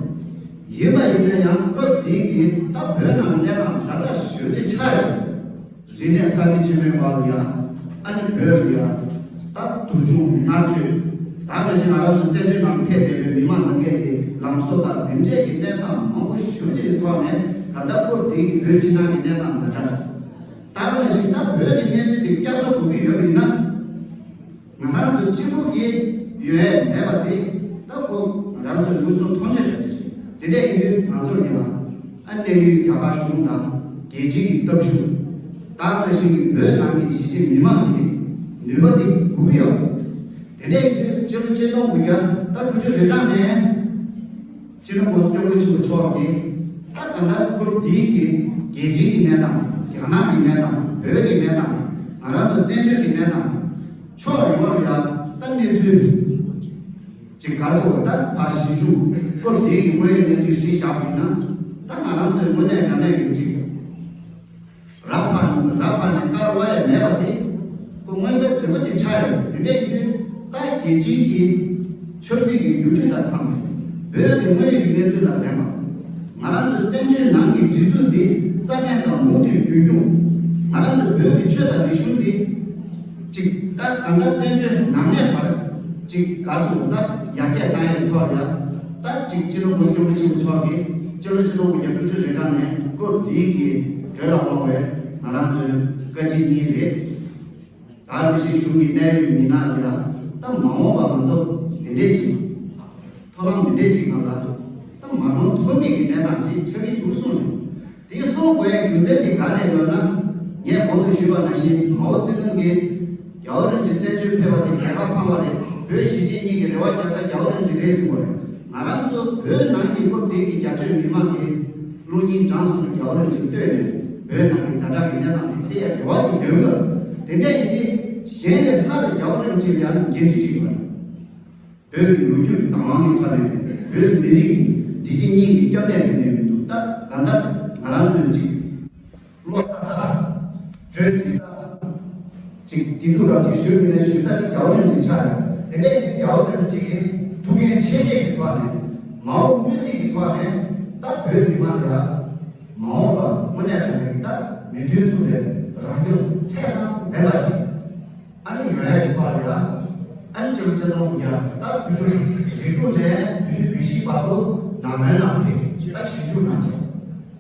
ཡིན་པ་ཡིན་ན་ཡང་སྐབས་དེའི་གི་ད་བོད་ནང་གནས་སྟངས་ཛ་དྲག་ཞེ་པོ་ཅིག་ཆགས་ཡོད། རིག་གནས་གསར་བརྗེ་ཆེན་མོའི་བར་ལ་ཡང་ཨ་ནི་བོད་ལ་ཡང་ད་སྡུག་སྦྱོང་མནར་གཅོད། ད་ནང་བཞིན་ང་རང་ཚོ་བཙན་བྱོལ་ནང་ཕེབས་བསྡད་པའི་མི་མང་ལ་ངེས་ཏེ་ལམ་བཟོ་དང་དེ་འདྲས་ཀྱི་གནས་སྟངས་མང་པོ་ཞེ་པོ་ཅིག་གི་ཐོག་ནས། ད་ལྟ་སྐབས་དེའི་བོད་ཕྱི་ནང་གི་གནས་སྟངས་ཛ་དྲག་ད་ག་ནང་བཞིན་ད་བོད་ཀྱི་གནས་ཚུལ་དེ་བསྐྱར་གསོ་དགོས་ཀྱི་ཡོད་པ་ཡིན་ན། ང་རང་ཚོ་གཅིག་པུ་གིས་ཡོད་ཡས་མེད་པ་དེ་ད་ཁོ་ང་རང་ཚོའི་མངོན་སུམ་མཐོང་ཆོས་ཡོད་ཀྱི་རེད། དེ་འདྲ་ཡིན་དུས་ང་ཚོར་ཡང་ཨ་གནས་ཡུལ་རྒྱ་གར་གཞུང་དང་རྒྱལ་སྤྱིའི་སྟོབས་ཤུགས། ད་ག་ནང་བཞིན་བོད་ནང་གི་གཞིས་བྱེས་མི་མང་གི་ནུས་པ་དེ་དགོས་ཀྱི་ཡོད། དེ་འདྲ་ཡིན་དུས་སྤྱི་ལོ་ཆིག་སྟོང་དགུ་བརྒྱ་དང་དྲུག་ཅུ་རེ་གྲངས་ནས། སྤྱི་ནོར་༸གོང་ས་༸སྐྱབས་མགོན་ཆེན་པོ་མཆོག་གིས་ད་གང་ལྟར་སྐབས་དེའི་གི་རྒྱལ་སྤྱིའི་གི་གནས་སྟངས། རྒྱ་ནག་གི་གནས་སྟངས། བོད་ཀྱི་གནས་སྟངས། ང་རང་ཚོ་བཙན་བྱོལ་གྱི་གནས་སྟངས། ཕྱོགས་ཡོངས་ལ་ཡང་ད་གནས་ཚུལ་ཅིག་ག་རེ་ཟེར་དགོས། ད་ཕར་ཞིབ་འཇུག་སྐབས་དེའི་གི་དངོས་ཡོད་གནས་ཚུལ་གཞི་བཞག་པ་ཡིན་ན། ད་ང་རང་ཚོའི་དངོས་གནས་དྲང་གནས་ཀྱི་ཅིག་ར་ཕར་ར་ཕར་ནས་དཀར་བ་ཡང་མེད་པ་དེ་ཁོ་མངོན་གསལ་དོད་པོ་ཅིག་ཆགས་ཡོད། དེ་འདྲ་ཡིན་དུས་ད་རྒྱལ་སྤྱིའི་གི་ཆབ་སྲིད་ཀྱི་འགྱུར་འགྲོས་དང་འཚམས་པའི་བོད་ཀྱི་དངོས་ཡོད་ཀྱི་གནས་ཚུལ་ལ་ལན་པ། ང་རང་ཚོའི་བཙན་བྱོལ་ནང་གི་སྒྲིག་འཛུགས་འདི་ས་གནས་དང་མུ་མཐུད་རྒྱུན་སྐྱོང་། ང་རང་ཚོའི་བོད་ཀྱི་ཆོས་དང་རིག་གཞུང་འདི་ཅིག་ད་གང་ལྟར་བཙན་བྱོལ་ནང་གནས་བར། གཅིག་ག་སུ་ད་ཡར་རྒྱས་བཏང་ཡག་ཐོག་ལ་ཡ། ད་གཅིག་སྤྱི་ནོར་༸གོང་ས་༸སྐྱོང་མགོན་ཆེན་པོ་མཆོག་གིས་སྤྱི་ལོ་ཆིག་སྟོང་དགུ་བརྒྱ་དྲུག་ཅུ་རེ་གྲངས་ནས་སྐབས་དེའི་གི་བོད་ལ་དབང་བའི་ང་རང་ཚོའི་བཀའ་སྤྱི་གཉིས་རེད། ད་ནང་བཞིན་གཞུང་གི་གནད་ཡོད་མི་སྣ་འདི་ལ་ད་མ་འོངས་པ་ང་ཚོ་འདི་འདྲས་ཅིག་མཐོང་ལམ་འདི་འདྲས་ཅིག་ནང་ལ་ད་མ་འགྲོ་ཐབས་མེད་ཀྱི་གནས་སྟངས་ཅིག་ཆགས་ཀྱི་འདུག་གསུངས་རེད། དེ་གསུང་དགོས་ཡའི་རྒྱུ་མཚན་དེ་ག་རེ་ལབ་ན། ངས་གོང་དུ་ཞུས་པ་ནང་བཞིན་མའོ་ཙེ་ཏུང་གིས་རྒྱལ་བ་རིན་པོ་ཆེ་བཙན་བྱོལ་ཕེབས་པ་དེ་རྒྱལ་ཁ་ཕངས་པ་རེད། བོད་གཞིས་བྱེས་གཉིས་ཀྱི་རེ་བ་རྒྱག་ས་རྒྱལ་བ་རིན་པོ་ཆེ་རེད་ཟེར་བ་རེད། ང་རང་ཚོ་བོད་ནང་གི་སྐབས་དེ་གི་རྒྱ་ཆེའི་མི་མང་གིས་བློ་སྙིང་བྲང་གསུམ་རྒྱལ་བ་རིན་པོ་ཆེ་བསྟོད་ནས་བོད་ནང་གི་ཛ་དྲག་གི་གནས་སྟངས་དེ་སེལ་ཡ་རེ་བ་ཅིག་ཡོད་ཡོད། དེ་འདྲ་ཡིན་དུས་གཞན་ལས་ལྷག་པའི་རྒྱལ་བ་རིན་པོ་ཆེ་ལ་ཡང་འགན་འཁྲི་ཅིག་ཡོད་རེད། བོད་ཀྱི་ལོ་རྒྱུས་ཀྱི་བདག་དབང་གི་ཐོག་ནས་བོད་མི་རིགས་ཀྱི་བདེ་སྐྱིད་གཉིས་ཀྱི་སྐྱབས་གནས་ཟེར་ནས་མི་འདུག་ད་གང་ལྟར་ང་རང་ཚོའི་ཅིག་བློ་ལྟ་ས་གྲོས་འདྲི་ས་ཅིག་བདེ་སྡུག་རབ་ཅིག་ཞུ་མི་ནས་ཞུ་ས་དེ་རྒྱལ་བ་རིན་པོ་ཆེ་ཆགས་ཡོད། དེ་འདྲའི་དེ་རྒྱལ་བ་རིན་པོ་ཆེ་གི་ཐུགས་འགན་ཆེ་བཞེས་ཀྱི་ཐོག་ནས་མ་འོངས་མི་སྲིད་ཀྱི་ཐོག་ནས་ད་བོད་མི་མང་ལ་མ་འོངས་པ་དངོས་གནས་དྲང་གནས་ཀྱི་ད་མི་མཐུན་ཚོགས་པའི་རང་སྐྱོང་ཚད་དང་ལྡན་པ་ཅིག་ཨ་ནི་ཡོང་ཡ་ཡི་ཐོག་ལ་ཡ། ཨ་ནི་སྤྱི་ལོ་ཆིག་སྟོང་དགུ་བརྒྱ་ད་དགུ་བཅུ་རེ་དྲུག་ནས་དགུ་བཅུ་དོན་བཞི་བར་དུ་ནང་མོལ་ནང་ཕེབས་ད་ཞིབ་འཇུག་གནང་བྱས།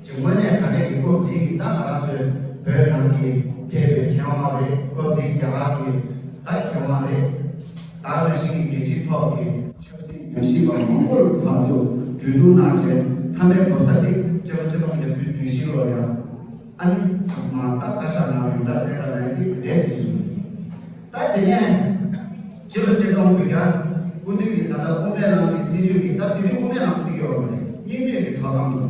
ཅིག་དངོས་གནས་དྲང་གནས་ཀྱི་སྐབས་དེའི་གི་ད་ང་རང་ཚོའི་བོད་ནང་གི་ཕེབས་པའི་མཁས་དབང་རེད། སྐབས་དེའི་རྒྱ་གར་གྱི་ད་མཁས་དབང་རེད། ད་ག་ནང་བཞིན་གྱི་རྒྱལ་སྤྱིའི་ཐོག་གི་ཆབ་སྲིད་ཉམས་ཞིབ་པ་མང་པོར་ཕར་ཚུར་གྲོས་བསྡུར་གནང་བྱས་མཐའ་མའི་བབས་ས་དེ་སྤྱི་ལོ་ཆིག་སྟོང་དགུ་བརྒྱ་དོན་བཞི་ལོར་ཡང་། ཨ་ནི་ཚང་མ་ད་བཀའ་ཤག་ནང་ཡོང་ད་གསལ་བསྒྲགས་གནང་ཡ་དེ་རེད་ཟེར་གྱི་འདུག་ད་དེ་ནས་སྤྱི་ལོ་ཆིག་སྟོང་དགུ་བརྒྱ་སྐུ་མདུན་གྱིས་ད་ལྟ་དབུ་མའི་ལམ་གྱི་སྲིད་བྱུས་ཀྱི་ད་དེ་དུས་དབུ་མའི་ལམ་ཟེར་གྱི་ཡོད་པ་རེད། གཉིས་མོས་ཀྱི་ཐོག་ལམ་དུ།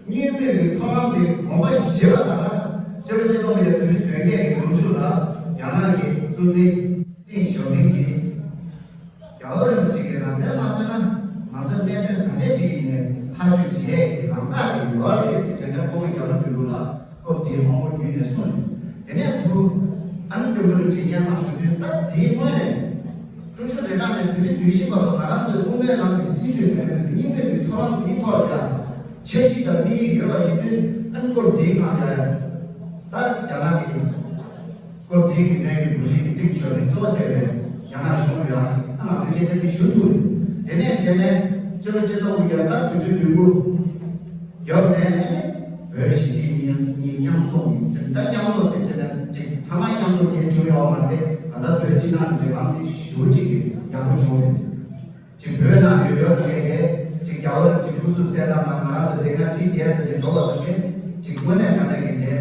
གཉིས་མོས་ཀྱི་ཐོག་ལམ་དེ་གོམ་པ་བཞི་པ་ད་ལྟ་སྤྱི་ལོ་ཆིག་སྟོང་དགུ་བརྒྱ་དོན་བདུན་གྱི་ལོ་མཇུག་ལ་རྒྱ་ནག་གི་གཙོ་འཛིན་ཏེང་ཞའོ་ཕིང་གིས། རྒྱལ་བ་རིན་པོ་ཆེ་གིས་རང་བཙན་མ་རྩོད་ན་ང་ཚོ་གནད་དོན་ག་འདྲས་ཅིག་ཡིན་ནའི་ཐག་གཅོད་བྱེད་ཡས་ཀྱི་ལམ་ཁ་དེ་ཡོད་རེད་ཟེར་བྱས་ནས་སྐུ་ངོ་རྒྱ་ལོ་དོན་གྲུབ་ལགས་སྐབས་དེའི་དབང་པོ་བརྒྱུད་ནས་གསུངས་རེད། དེ་ནས་ཚུར་ཨ་ནི་སྐྱབས་མགོན་རིན་པོ་ཆེ་སྙན་སེང་ཞུ་དུས་ད་དེའི་སྔོན་ནས་དྲུག་ཅུ་རེ་གྲངས་ནས་དགུ་བཅུ་དོན་བཞི་བར་དུ་ང་རང་ཚོའི་དབུ་མའི་ལམ་གྱི་སྲིད་བྱུས་ཟེར་བའི་གཉིས་མོས་ཀྱི་ཐོག་ལམ་དེའི་ཐོག་ལ་འཆར་གཞི་དང་དམིགས་ཡུལ་ཡོད་པ་ཡིན་དུས་ཨ་ནི་སྐབས་དེའི་སྒང་ལ་ད་རྒྱ་ནག་གི་སྐབས་དེའི་གི་གནད་ཡོད་འགོ་ཁྲིད་ཏེང་ཞའོ་ཕིང་གཙོ་བྱས་པའི་རྒྱ་ནག་གཞུང་ལ་ཡང་ང་ཚོས་སྐད་ཆ་དེ་ཞུ་ཐུབ་རེད། དེ་ནས་བྱས་ནས་སྤྱི་ལོ་ཆིག་སྟོང་དགུ་བརྒྱ་དང་དགུ་བཅུ་དོན་དགུ་བརྒྱབ་ནས་བོད་གཞིས་བྱེས་གཉིས་གཉིས་མཉམ་འཛོམས་ཡིན་ཟེར། ད་མཉམ་འཛོམས་ཟེར་བྱས་ནས་ཅིག་ཚང་མ་མཉམ་འཛོམས་དེ་བྱུང་ཡོད་མ་རེད། ད་ལྟ་བོད་ཕྱི་ནང་འབྲེལ་ལམ་དེ་ཞེ་པོ་ཅིག་གི་ཡག་པོ་བྱུང་རེད། ཅིག་བོད་ནང་ཡོད་ཡོད་དེ་གས་ཅིག་རྒྱལ་བ་རིན་པོ་ཆེ་སྐུ་གཟུགས་གསལ་ཐང་དང་ང་རང་ཚོ་དེ་ག་ཁྲིད་དེ་ཚོ་ཅིག་འགྲོ་བ་དང་ཁེ་ཅིག་དངོས་གནས་དྲང་གནས་ཀྱི་དེ་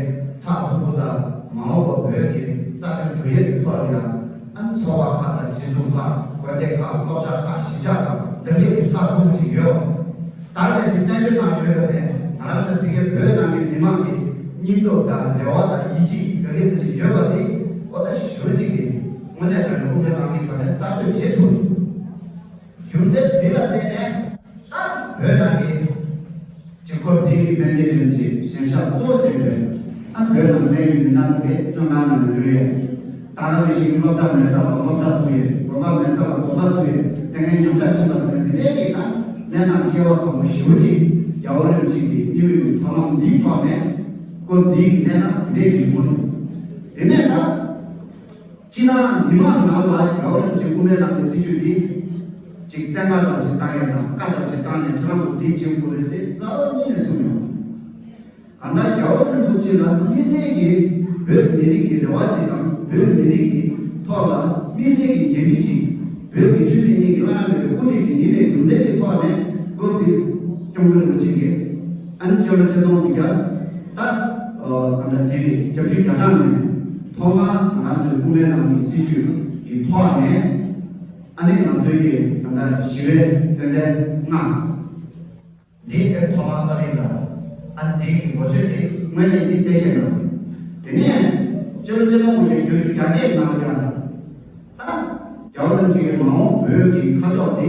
ཚགས་ཚུད་པོ་དང་མ་འོངས་པ་བོད་ཀྱི་རྩ་དོན་སྒྲུབ་ཡས་ཀྱི་ཐོག་ལ་ཡང་ཨ་ནི་ཚོགས་པ་ཁག་དང་སྤྱི་ཚོགས་ཁག་དགོན་སྡེ་ཁག་སློབ་གྲྭ་ཁག་གཞིས་ཆགས་ཁག་འདི་འདྲའི་གི་ཚགས་ཚུད་པོ་ཅིག་ཡོད་པ། ད་ག་ནང་བཞིན་བཙན་བྱོལ་ནང་ཡོད་པ་དེ་ང་རང་ཚོ་དེ་གའི་བོད་ནང་གི་མི་མང་གི་སྙིང་སྟོབས་དང་རེ་བ་དང་ཡིད་ཆེས་དགའ་སྐྱིད་ཚོ་ཅིག་ཡོད་པ་དེ་འོ་ད་ཞེ་པོ་ཅིག་གི་དངོས་གནས་དྲང་གནས་དབུ་མའི་ལམ་གྱི་ཐོག་ནས་གསར་གཏོད་བྱེད་ཐུབ། རྒྱུ་མཚན་འདི་ལ་བརྟེན་ནས་ད་བོད་ནང་གི་སྤྱི་ཁོག་འདིའི་སྨན་རྩིས་རིམ་གྱི་ཞན་ཤག་གཙོ་བོ་བྱས་པའི་ཨ་བོད་ནང་གནད་ཡོད་མི་སྣ་དེ་བཙོན་ཁང་ནང་ནས་ལུས་ཡས། ད་ག་ནང་བཞིན་སློབ་གྲྭ་མེད་ས་ལ་སློབ་གྲྭ་བཙུགས་ཡས། དགོན་པ་མེད་ས་ལ་དགོན་པ་བཙུགས་ཡས། དེ་སྔའི་ཉམས་ཆག་ཕྱིན་པ་དེ་འདི་འདྲའི་གི་ད་གནས་སྟངས་སྐལ་བ་བཟང་པོ་ཞེ་པོ་ཅིག་རྒྱལ་བ་རིན་པོ་ཆེ་གི་སྙིང་རུས་ཀྱི་ཐོག་ལམ་འདིའི་ཐོག་ནས་སྐོར་འདིའི་གི་གནས་སྟངས་འདི་འདྲའི་ཅིག་བྱུང་རེད། དེ་ནས་ད། སྤྱིར་ན་མི་མང་ནང་ལ་རྒྱལ་བ་རིན་པོ་ཆེ་དབུ་མའི་ལམ་གྱི་སྲིད་བྱུས་འདི་གཅིག་བཙན་བཀའ་འདྲ་ཅིག་བཏང་ཡས་དང་བཀའ་འདྲ་ཅིག་བཏང་ནས་ཁྱེད་རང་ཚོ་འདི་བྱེད་དགོས་རེད་ཟེར་རྩ་བ་ཉིད་ནས་གསུངས་མྱོང་། གང་ལྟར་རྒྱལ་བ་རིན་པོ་ཆེ་ལ་དམིགས་བསལ་གྱི་བོད་མི་རིགས་ཀྱི་རེ་བ་ཅིག་དང་བོད་མི་རིགས་ཀྱི་ཐོག་ལ་དམིགས་བསལ་གྱི་འགན་འཁྲི་ཅིག་བོད་ཀྱི་ཆོས་སྲིད་གཉིས་ཀྱི་བླ་ན་མེད་པའི་དབུ་ཁྲིད་ཅིག་ཡིན་པའི་རྒྱུ་མཚན་གྱི་ཐོག་ནས་སྐབས་འདིར་སྐྱབས་མགོན་རིན་པོ་ཆེ་གིས། ཨ་ནི་སྤྱི་ལོ་ཆིག་སྟོང་དགུ་བརྒྱ་ད་ད་ལྟ་དེ་རེད། བརྒྱད་ཅུ་གྱ་གྲངས་ནས་ཐོག་མར་ང་ཚོའི་དབུ་མའི་ལམ་གྱི་སྲིད་བྱུས་ཀྱི་ཐོག་ནས་ཨ་ནི་ང་ཚོའི་གི་ད་ལྟ་ཞི་བའི་དོན་ཚན་ལྔ་འདི་ཨེ་ཐོག་མར་ཨ་རི་ལ་ཨ་ནི་འདི་གི་ངོ་བཤད་དེ་དངོས་གནས་འདི་གསལ་བཤད་གནང་། དེ་ནས་སྤྱི་ལོ་ཆིག་སྟོང་དགུ་བརྒྱ་བརྒྱད་ཅུ་གྱ་བརྒྱད་ནང་ལ་ཡང་། ད་རྒྱལ་བ་རིན་པོ་ཆེ་གིས་མ་འོངས་བོད་ཀྱི་ཁ་ཕྱོགས་དེ་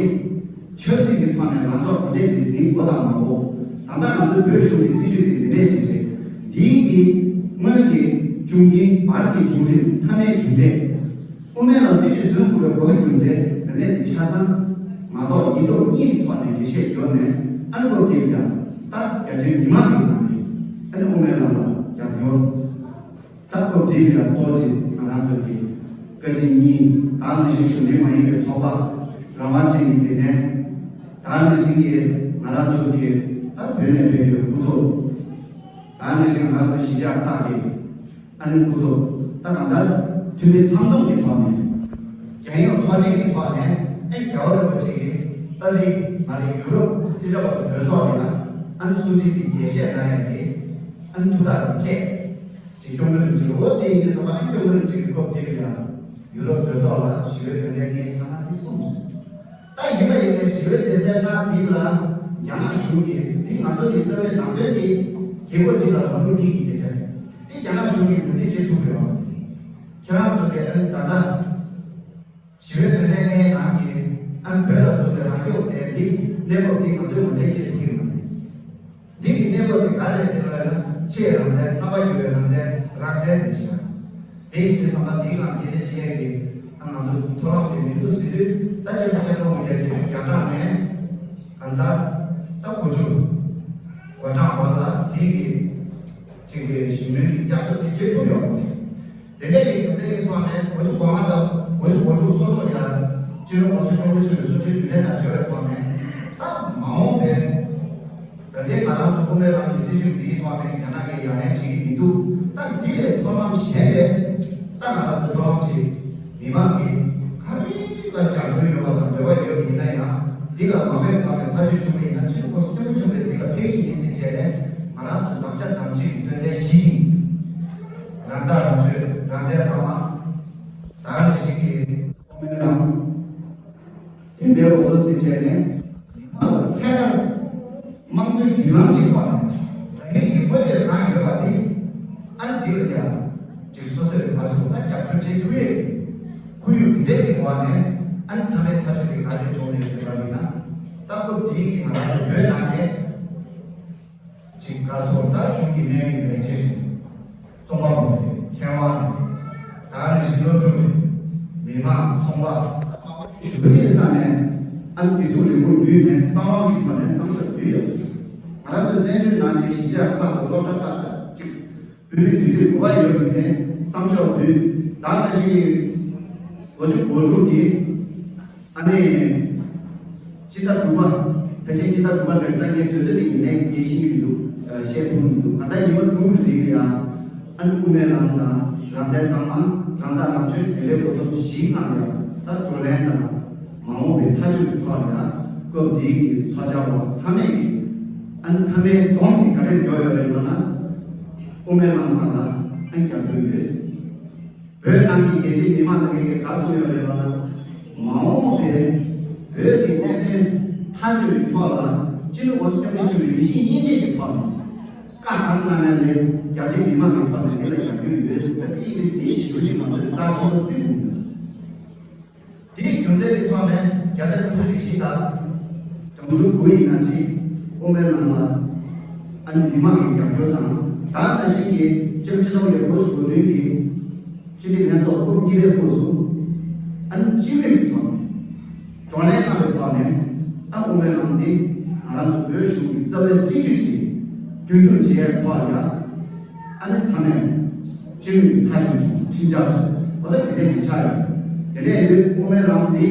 ཆབ་སྲིད་ཀྱི་ཐོག་ནས་ལངས་ཕྱོགས་ག་འདྲས་ཅིག་ཟིན་དགོས་དང་མ་དགོས། ད་ལྟ་ང་ཚོའི་བོད་གཞུང་གི་སྲིད་བྱུས་དེ་འདི་འདྲས་ཅིག་རེད། འདིའི་གི་སྔོན་གྱི་བྱུང་རྐྱེན་བར་གྱི་བྱུང་རིམ་མཐའ་མའི་གྲུབ་འབྲས། དབུ་མའི་ལམ་སྲིད་བྱུས་བཟོ་དགོས་པའི་དགོས་པའི་རྒྱུ་མཚན་འདི་འདྲས་དེ་ཆ་ཚང་ངག་ཐོག་ཡིག་ཐོག་གཉིས་ཀྱི་ཐོག་ནས་འགྲེལ་བཤད་བརྒྱབ་ནས་ཨ་ནི་སྐབས་དེར་ཡང་ད་རྒྱ་ཆེའི་མི་མང་གི་ནང་ནས་ཨ་ནི་དབུ་མའི་ལམ་ལ་རྒྱབ་སྐྱོར། ད་སྐབས་དེའི་ཡང་གཙོ་ཆེ་ང་རང་ཚོ་གི་བཀའ་སྤྱི་གཉིས་ ད་ནང་བཞིན་གཞུང་འབྲེལ་མ་ཡིན་པའི་ཚོགས་པ། རང་དབང་ཅན་གྱི་སྡེ་ཚན། ད་ནང་བཞིན་གྱི་ང་རང་ཚོ་གི་ད་བོད་ནས་ཕེབས་པའི་སྐུ་ཚབ། ད་ནང་བཞིན་ང་རང་ཚོ་གཞིས་ཆགས་ཁག་གི་ཨ་ནི་སྐུ་ཚབ། ད་གང་ལྟར་འཐུས་མི་ཚང་འཛོམས་ཀྱི་ཐོག་ནས། རྒྱལ་ཡོངས་ཚོགས་ཆེན་གྱི་ཐོག་ནས་ཨ་རྒྱལ་བ་རིན་པོ་ཆེ་གིས་ཨ་རི། ང་རེ་ཡུ་རོབ་སྲིད་གྲོས་པ་གྲོས་ཚོགས་ལ་ཨ་ནི་གསུང་འཕྲིན་དེ་རྒྱས་བཤད་གནང་ཡ་གི་ཨ་ནི་ཐུགས་ཐག་དེ་བཅད། ཅིག་སྐྱོང་གི་རིན་ཆེན་འོ་དེ་ཡིན་དུས་ཙམ་པ་ཨ་སྐྱོང་གི་རིན་ཆེན་གྱི་སྐབས་དེ་ལ་ཡང་ཡུ་རོབ་གྲོས་ཚོགས་ལ་ཞི་བའི་དོན་ཚན་ལྔའི་ཆ་ནས་དེ་གསུངས་སོང་། ད་ཡིན་པ་ཡིན་ནའི་ཞི་བའི་དོན་ཚན་ལྔ་འདི་ལ་རྒྱ་ནག་གཞུང་གིས་འདི་ང་ཚོ་གི་རྩ་བའི་ནང་དོན་དེ་རྒྱལ་ཁབ་ཅིག་ལ་རང་ལུགས་གཉིས་ཀྱི་སྐད་ཆ་རེད། འདི་རྒྱ་ནག་གཞུང་གིས་ངོས་འཛིན་བྱེད་ཐུབ་ཀྱི་ཡོད་མ་རེད། ཁྱེད་རང་ཚོ་གིས་ཨ་ནི་ད་ལྟ། ཞི་བའི་དོན་ཚན་ལྔའི་ནང་གི་ཨ་ནི་བོད་ལ་བཙུགས་པའི་རང་སྐྱོང་ཟེར་འདི་གནས་བབ་འདི་ང་ཚོས་ངོས་འཛིན་བྱེད་ཐུབ་ཀྱི་མ་རེད། འདི་གི་གནས་བབ་འདི་ག་རེ་ཟེར་བ་ཡིན་ན་ཕྱིའི་རང་བཙན། རྣམ་པ་འགྱུར་བའི་རང་བཙན། རང་བཙན་རེད་ཤག་དེ་ཡིན་དུས་ཙམ་པ་འདིའི་སྒང་སྐད་ཆ་བྱེད་ཡས་ཀྱི་ཨ་ང་ཚོ་མཐོང་ལམ་དེ་མི་འདུག་ཟེར་དུས། ད་ཆེན་པོ་ཆེ་མཐོང་མི་རྒྱ་བརྒྱད་ཅུ་གྱ་གྲངས་ནས་གང་ལྟར་ད་དགུ་བཅུ་གོ་གྲངས་བར་ལ་དེ་གི་ཅིག་གི་ཞི་མོལ་གྱི་བསྐྱར་གསོ་དེ་བྱེད་ཐུབ་ཡོད་མ་རེད། དེ་འདྲ་ཡི་རྒྱུ་མཚན་གྱི་ཐོག་ནས་དགུ་བཅུ་གོ་ལྔ་དང་དགུ་བཅུ་གོ་དྲུག་སོ་སོར་ཡང་སྤྱི་ནོར་༸གོང་ས་༸སྐྱབས་མགོན་ཆེན་པོའི་གསུང་ཆོས་དུས་ལེན་དང་འབྲེལ་བའི་ཐོག་ནས། ད་མ་འོངས་པའི་ད་ལྟའི་ང་རང་ཚོ་དབུ་མའི་ལམ་གྱི་སྲིད་བྱུས་འདིའི་ཐོག་ནས་རྒྱ་ནག་གིས་ཡ་ལན་བྱེད་ཀྱི་མི་འདུག་ད་འདི་ལས་མཐོང་ལམ་གཞན་པའི་ད་ང་རང་ཚོ་མཐོང་ལམ་ཅིག་མི་མང་གིས་ག་རེ་ལ་རྒྱབ་སྐྱོར་ཡོད་པ་དང་འདོད་པ་ཡོད་པ་ཡིན་ན་ཡང་། འདི་ལ་མ་འོངས་པ་ནས་ཐག་གཅོད་བྱུང་བ་ཡིན་ན་སྤྱི་ནོར་༸གོང་ས་༸སྐྱབས་མགོན་ཆེན་པོས་འདི་ལ་ཕེབས་ཀྱི་ཡིན་ཟེར་བྱས་ནས། ང་རང་ཚོ་དམ་བཅའ་དམ་བཅའ་གི་དོན་ཚན་བཞི་དེ། རང་ཐག་རང་གཅོད། རང་བཙན་གཙང་མ། ད་ག་ནང་བཞིན་གྱི་དབུ་མའི་ལམ། བདེན་པའི་ལོ་ཚོད་ཟེར་བྱས་ནས་མི་མང་ལ་ཐད་ཀར་དམངས་གཙོའི་བརྒྱུད་ལམ་གྱི་ཐོག་ནས་རང་ཉིད་ཀྱི་དཔལ་འབྱོར་གང་ཡོད་པ་འདི་ཨ་ནི་འདི་ལ་ཡང་ཅིག་སོ་སོས་ག་སོ་ད་རྒྱབ་སྐྱོར་བྱེད་ཐུབ་ཡས་ཁོར་ཡུག་འདི་འདྲ་ཅིག་འོག་ནས་ཨ་ནི་མཐའ་མའི་ཐག་གཅོད་འདི་ག་འདྲ་བྱུང་རེད་ཟེར་བ་ཡིན་ན། ད་སྐབས་འདིའི་གི་ང་རང་ཚོ་བོད་ནང་ནས། ཅིག་ག་སོགས་ད་གཞུང་གི་གནད་ཡོད་ལས་བྱེད་རེད། རྩོམ་པ་པོ་རེད། མཁས་དབང་རེད། ད་ནི་ཞིག་སློབ་ཕྲུག་རེད། མི་མང་ཚོང་པ་ཞུ་ཅིག་ས་ནས་ཨ་ནི་དེ་ཚོ་ལས་ཁུངས་བརྒྱུད་ནས་གསང་བ་གི་ཐོག་ནས་བསམ་ཤོག་བསྡུས་ཡོད། ང་རང་ཚོའི་བཙན་བྱོལ་ནང་གི་གཞིས་ཆགས་ཁག་དང་སློབ་གྲྭ་ཁག་དང་ཅིག་བོད་མི་འདུས་སྡོད་དགོས་པ་ཡོད་པ་ནས་བསམ་ཤོག་བསྡུས། ད་ནི་ཞིག་ལོ་བཅུ་གོ་དྲུག་གི་ཨ་ནི། སྤྱི་ཟླ་དྲུག་པ། ཕལ་ཆེར་སྤྱི་ཟླ་དྲུག་པ་འདྲ་ད་ངས་དུས་ཚོད་དེ་ཡིན་ནའི་ངས་ཤེས་ཀྱི་མི་འདུག་ཨ། བཤད་ཐུབ་ཀྱི་མི་འདུག་གང་ལྟར་ཉི་མ་དྲུག་གི་རིང་ལ་ཡང་། ཨ་ནི་དབུ་མའི་ལམ་དང་རང་བཙན་གཙང་མ། རང་ཐག་རང་གཅོད། བདེན་པའི་ལོ་ཚོད་བཞིའི་ནང་ལ་ཡང་ད་བགྲོ་གླེང་དང་མ་འོངས་པའི་ཐག་གཅོད་ཀྱི་ཐོག་ལ་ཡང་སྐབས་འདིའི་གི་ཚོགས་བཅར་བ་ཚང་མས་ཀྱི་ཨ་ནི་མཐའ་མའི་སྡོམ་འདི་ག་རེ་འཇོག་ཡོད་རེད་ལབ་ན། དབུ་མའི་ལམ་སྒང་ལ་ཨ་ནི་རྒྱབ་སྐྱོར་ཡོད། བོད་ནང་གི་རྒྱལ་སྤྱིའི་མི་མང་དང་གིས་ག་གསུངས་ཡོད་རེད་ལབ་ན། མ་འོངས་པའི་བོད་ཀྱི་གནད་དོན་ཐག་གཅོད་ཀྱི་ཐོག་ལ་སྤྱི་ནོར་༸གོང་ས་༸སྐྱབས་མགོན་ཆེན་པོས་ཡིད་བཞིན་དབྱེ་འབྱེད་ཀྱི་ཐོག་ནས་བཀའ་གང་གནང་ན་ལས་རྒྱ་ཆེའི་མི་མང་གི་ཐོག་ནས་འདི་ལ་རྒྱབ་སྐྱོར་ཡོད་ཟེར་ཏེ་དེ་ཡིན་པའི་འདི་ཞུ་ཅིག་ང་ཚོས་རྩ་ཆེན་པོ་བརྩི་དགོས་འདུག་དེའི་རྒྱུ་མཚན་གྱི་ཐོག་ནས་བརྒྱ་ཆ་དགུ་བཅུ་རེ་བཞི་དང་། བརྒྱ་ཆ་དགུ་ཡིན་ན་ཅིག་དབུ་མའི་ལམ་ལ་ཨ་ནི་མི་མང་གི་རྒྱབ་སྐྱོར་དང་། ད་ནང་བཞིན་གྱི་སྤྱི་ནོར་སྤྱི་ནོར་ལས་འགོ་ཚུགས་དགོས་དོན་གྱི་སྤྱི་འཐུས་ལྷན་ཚོགས་སྐབས་གཉིས་པའི་སྐབས་སུ་ཨ་ནི་སྤྱི་མོས་ཀྱི་ཐོག་ནས་བགྲོ་གླེང་གནང་བའི་ཐོག་ནས། ཨ། དབུ་མའི་ལམ་འདི་ང་རང་ཚོ་བོད་གཞུང་གི་རྩ་བའི་སྲིད་བྱུས་ཅིག་རྒྱུན་འཁྱོངས་བྱེད་ཡའི་ཐོག་ལ་ཡང་ཨ་ནི་ཚང་མས་སྤྱི་མོས་ཀྱི་ཐག་གཅོད་བྱུང་། ཁྲིམས་འཆར་སོགས་འོ་ད་དེ་འདྲས་ཅིག་ཆགས་ཡོད། དེ་འདྲས་ཡིན་དུས་དབུ་མའི་ལམ་འདི་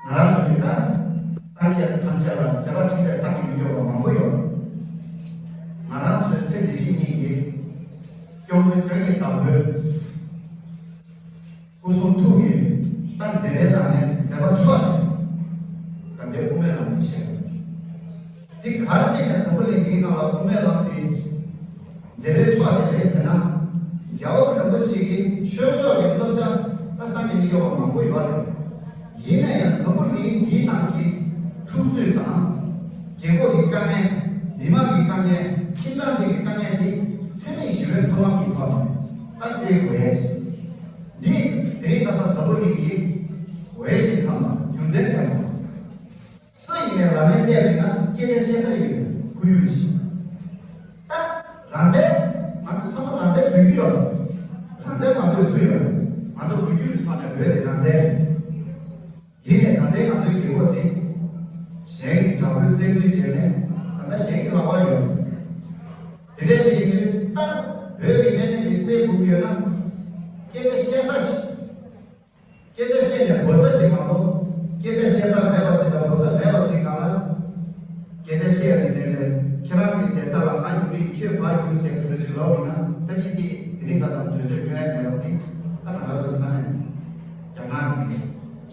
ང་རང་ཚོ་གི་ད་སངས་རྒྱས་ཐམས་ཅད་ལ་མཛད་པ་ཕྲིན་ལས་བསམ་གྱིས་མི་ཁྱབ་པ་མང་པོ་ཡོད། ང་རང་ཚོའི་ཚེ་འདི་ཕྱི་གཉིས་ཀྱི་སྐྱབས་མགོན་བདག་ཉིད་དམ་པའི་སྐུ་གསུང་ཐུགས་ཀྱི་ད་མཛད་པའི་ནང་ནས་མཛད་པ་ཕྱོགས་གཅིག་ད་ལྟའི་དབུ་མའི་ལམ་དུ་བཤད། འདི་ག་རེ་བྱས་ནས་འཛམ་བུ་གླིང་འདིའི་ནང་ལ་དབུ་མའི་ལམ་འདི་མཛད་པའི་ཕྱོགས་གཅིག་རེད་ཟེར་ན། རྒྱལ་བ་རིན་པོ་ཆེ་གི་ཆོས་ཕྱོགས་ཀྱི་བསླབ་བྱ་ད་བསམ་གྱིས་མི་ཁྱབ་པ་མང་པོ་ཡོད་རེད། ཡིན་ན་ཡང་འཛམ་བུ་གླིང་འདིའི་ནང་གི་འཁྲུག་རྩོད་དང་། རྒྱལ་ཁབ་ཀྱི་དཀའ་ངལ། མི་མང་གི་དཀའ་ངལ། ཁྱིམ་ཚང་གཅིག་གི་དཀའ་ངལ་འདི་འཚེ་མེད་ཞི་བའི་ཐབས་ལམ་གྱི་ཐོག་ནས་ད་སེལ་དགོས་ཡ་ཅིག་འདི་དེ་རིང་ད་ལྟ་འཛམ་བུ་གླིང་གི་འོས་ཤིང་འཚམས་པ་རྒྱུ་མཚན་ལྡན་པ། སུ་ཡིན་ནའི་ལམ་ནས་བལྟས་པས་ན་སྐད་ཆ་བཤད་ས་ཡོད་པའི་ཁོར་ཡུག་ཅིག་ད་རང་བཙན། ང་ཚོ་ཚང་མ་རང་བཙན་འདོད་ཀྱི་ཡོད་རེད། རང་བཙན་མ་འདོད་སུ་ཡོད་རེད། ང་ཚོ་བོད་བརྒྱུད་ཀྱི་ཐོག་ནས་བོད་དེ་རང་བཙན་རེད། ཡིན་ནའི་ད་ལྟའི་ང་ཚོའི་རྒྱལ་ཁབ་དེ་གཞན་གྱི་དྲག་པོའི་བཙན་འཛུལ་བྱས་ནས་ད་ལྟ་གཞན་གྱི་ལག་པར་ཡོད་རེད། དེ་འདྲ་ཞིག་ཡིན་དུས་ད་བོད་ཀྱི་གནད་དོན་དེ་སེལ་དགོས་ཀྱི་ཡོད་ན། སྐད་ཆ་བཤད་ས་ བཤད་ས་མེད་པ་ཅིག་དང་གོ་ས་མེད་པ་ཅིག་གང་ལ། སྐད་ཆ་བཤད་ཡ་དེ་དེ་ལས་ཁྱེད་རང་གི་བསྡད་ས་ལ་ང་ཉུལ་གི་ཡིན། ཁྱོད་ཕར་རྒྱུགས་ཟེར་བཟོ་འདྲ་ཅིག་ལབ་ཡིན་ན། ད་ཅི་སྟེ་དེ་རིང་ཁ་སང་དུས་ཚོད་སྐྱོན་ཡ་མེད་པ་དེ། ད་ང་རང་ཚོ་ཚང་མས་རྒྱ་ནག་གི་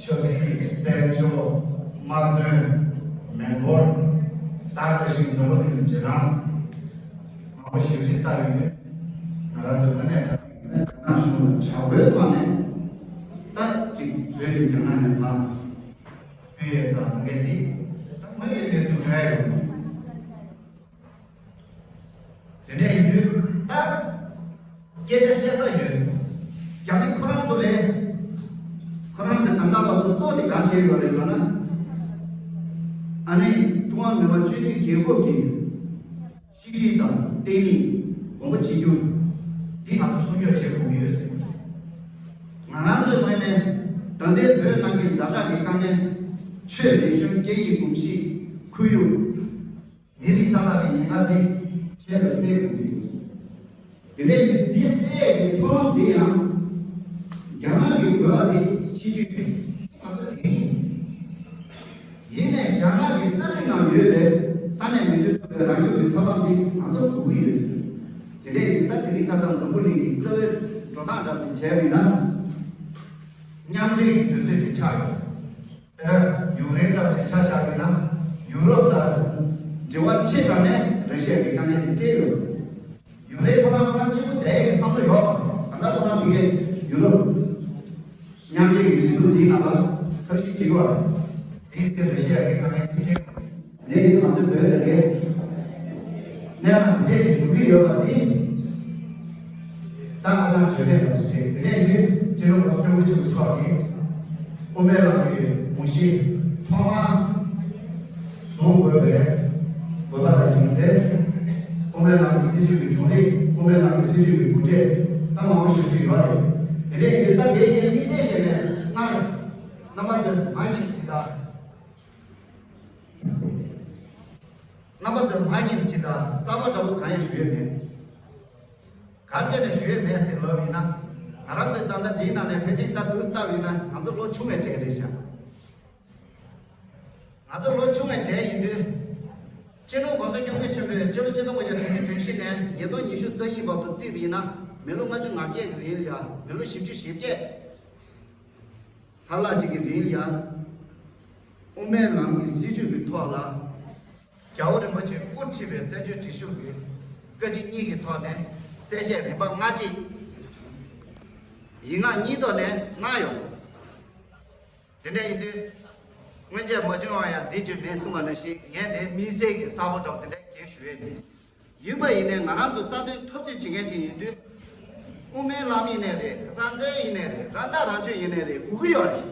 ཆབ་སྲིད། དཔལ་འབྱོར། དམག་དོན། མི་འབོར། ད་ལྟ་བཞིན་འཛམ་བུ་གླིང་གི་འཇིགས་སྣང་མང་པོ་ཞེ་པོ་ཅིག་ལྟ་ཡོང་དུས། ང་རང་ཚོ་དངོས་གནས་དྲང་གནས་རྒྱ་ནག་གཞུང་ལ་དྲག་པོའི་ཐོག་ནས། ད་ཅིག་བོད་དེ་རྒྱ་ནག་ནས་ཕར་ཕུད་ཡས་དང་དེ་འདྲ་དེ། ད་དངོས་ཡོད་གནས་ཚུལ་ཉོ་ཡ་ཡོད། དེ་འདྲ་ཡིན་དུས་ད་སྐད་ཆ་བཤད་ས་ཡོད། རྒྱ་མི་ཁོ་རང་ཚོ་ལས། ཁོ་རང་ཚོས་ད་ལྟ་བར་དུ་གཙོ་དེ་ག་བྱས་ཡོད་རེད་ལབ་ན། ཨ་ནི་ཀྲུང་ཧྭ་མི་དམངས་སྤྱི་མཐུན་རྒྱལ་ཁབ་ཀྱི་ཤེས་རིག་དང་བརྟན་ལྷིང་གོང་འཕེལ་བྱེད་རྒྱུ་འདི་ང་ཚོ་སྲུང་སྐྱོབ་བྱེད་དགོས་ཀྱི་ཡོད་ཟེར། ང་རང་ཚོའི་ངོས་ནས་ད་ལྟའི་བོད་ནང་གི་ཛ་དྲག་གི་དཀའ་ངལ། ཆོས་རིག་གཞུང་སྐད་ཡིག་གོམས་གཤིས། ཁོར་ཡུག་མི་རིགས་རྩ་བྲལ་གྱི་ཉེན་ཁ་འདི་འཕྲལ་དུ་སེལ་དགོས་ཀྱི་འདུག་དེ་ནས་འདི་སེལ་གྱི་ཐབས་ལམ་འདི་ཡང་རྒྱ་ནག་གི་དགོས་པ་དེ་ཕྱི་འབྲེལ་རེད། ང་ཚོ་དེ་ཡིན། ཡིན་ནས་རྒྱ་ནག་གི་རྩ་ཁྲིམས་ནང་ཡོད་པའི་ས་གནས་མི་སྡེ་ཚོ་གི་རང་སྐྱོང་གི་ཐབས་ལམ་འདི་ང་ཚོ་དགོས་ཀྱི་ཡོད་ཟེར། དེ་ནས་ད་དེ་རིང་ཁ་སང་འཛམ་བུ་གླིང་གི་རྩ་བའི་འགྲོ་སྟངས་འདྲ་དེ་བྱས་པ་ཡིན་ན། མཉམ་འབྲེལ་གྱི་དུས་ཚོད་ཅིག་ཆགས་ཡོད། དཔེར་ན་ཡུཀ་རེན་འདྲ་ཅིག་ཆ་བཞག་པ་ཡིན་ན། ཡུ་རོབ་དང་འབྲེལ་བ་ཆེ་དྲགས་ནས་ར་ཤི་ཡ་གི་དཀའ་ངལ་དེ་འཕྲད་ཡོད། ཡུཀ་རེན་ཁོ་རང་ཁོ་རང་གཅིག་པུ་བསྡད་ཡས་ཀྱི་བསམ་བློ་ཡོད་པ། ད་ལྟ་ཁོ་རང་ཕ་གིའི་ཡུ་རོབ་མཉམ་འབྲེལ་གྱི་སྒྲིག་འཛུགས་འདིའི་ནང་ལ་ཐབས་ཤེས་བྱེད་ཀྱི་ཡོད་རེད། དེ་ཡིན་དུས་ར་ཤི་ཡ་གི་དཀའ་ངལ་ཅིག་འཕྲད་ཡོད་རེད། ངས་ང་ཚོའི་བོད་དེ་གའི་གནས་སྟངས་དེ་འདྲས་ཅིག་ཡོང་གི་ཡོད་པ་འདི། ད་ཧ་ཅང་བརྗོད་མེད་པ་ཅིག་རེད། དེ་ནས་ནི་སྤྱི་ནོར་གོང་ས་སྐྱབས་མགོན་ཆེན་པོ་མཆོག་གིས་དབུ་མའི་ལམ་གྱི་དགོངས་གཞི་ཐོག་མར་བཟུང་དགོས་པའི་དགོས་པ་དང་རྒྱུ་མཚན། དབུ་མའི་ལམ་གྱི་སྲིད་བྱུས་ཀྱི་བྱུང་རིམ། དབུ་མའི་ལམ་གྱི་སྲིད་བྱུས་ཀྱི་གྲུབ་འབྲས། ད་མང་པོ་ཞིག་ཅིག་ཡོད་རེད། དེ་ནས་ཡིན་དུས་ད་དེ་ངས་དམིགས་བསལ་བྱས་ནས་སྔར་རྣམ་པ་ཚོས་མ་ཉིད་ཅིག་དང་། རྣམ་པ་ཚོས་མ་ཉིད་ཅིག་དང་གསར་པ་འདྲ་པོ་གང་ཡང་ཞུ་ཡས་མེད། ག་རེ་བྱས་ནས་ཞུ་ཡས་མེད་ཟེར་ལབ་ཡིན་ན། ང་རང་ཚོའི་ད་ལྟ་འདིའི་ནང་ནས་ཕལ་ཆེར་ད་དུས་ལྟ་བ་ཡིན་ན་ང་ཚོ་ལོ་ཆུང་བའི་གྲས་རེད་ཤག་ང་ཚོ་ལོ་ཆུང་བའི་གྲས་ཡིན་དུས། སྤྱི་ནོར་༸གོང་ས་༸སྐྱབས་མགོན་ཆེན་པོས་སྤྱི་ལོ་ཆིག་སྟོང་དགུ་བརྒྱ་བདུན་ཅུ་དོན་བཞི་ནས་ཉིས་སྟོང་ཉི་ཤུ་རྩ་གཉིས་བར་དུ་བརྩིས་པ་ཡིན་ན། མི་ལོ་ལྔ་བཅུ་ང་བརྒྱད་ཀྱི་རིང་ལ་ཡ། མི་ལོ་བཞི་བཅུ་ཞེ་བརྒྱད་ལྷག་ལྷག་ཅིག་གི་རིང་ལ་ཡ། དབུ་མའི་ལམ་གྱི་སྲིད་བྱུས་ཀྱི་ཐོག་ལ། རྒྱལ་བ་རིན་པོ་ཆེས་དབུ་ཁྲིད་པའི་བཙན་བྱོལ་སྒྲིག་གཞུང་གི་བཀའ་སྤྱི་གཉིས་ཀྱི་ཐོག་ནས་གསལ་བཤད་རིམ་པ་ལྔ་གཅིག་ཡིག་ངག་གཉིས་ཐོག་ནས་གནང་ཡོད། དེ་འདྲ་ཡིན་དུས། སྔོན་ཆད་མ་བྱུང་བ་ཡང་འདི་བྱུང་མེད་གསུངས་པ་ནང་བཞིན། ངས་དེ་དམིགས་བསལ་གྱི་གསར་པ་འདྲ་པོ་དེ་འདྲ་གང་ཞུ་ཡས་མེད། ཡིན་པ་ཡིན་ནའི་ང་རང་ཚོ་རྩ་དོན་འཐབ་རྩོད་བྱེད་མཁན་ཅིག་ཡིན་དུས། དབུ་མའི་ལམ་ཡིན་ནའི་རེད། རང་བཙན་ཡིན་ནའི་རེད། རང་ཐག་རང་གཅོད་ཡིན་ནའི་རེད། དགོས་ཀྱི་ཡོད་རེད།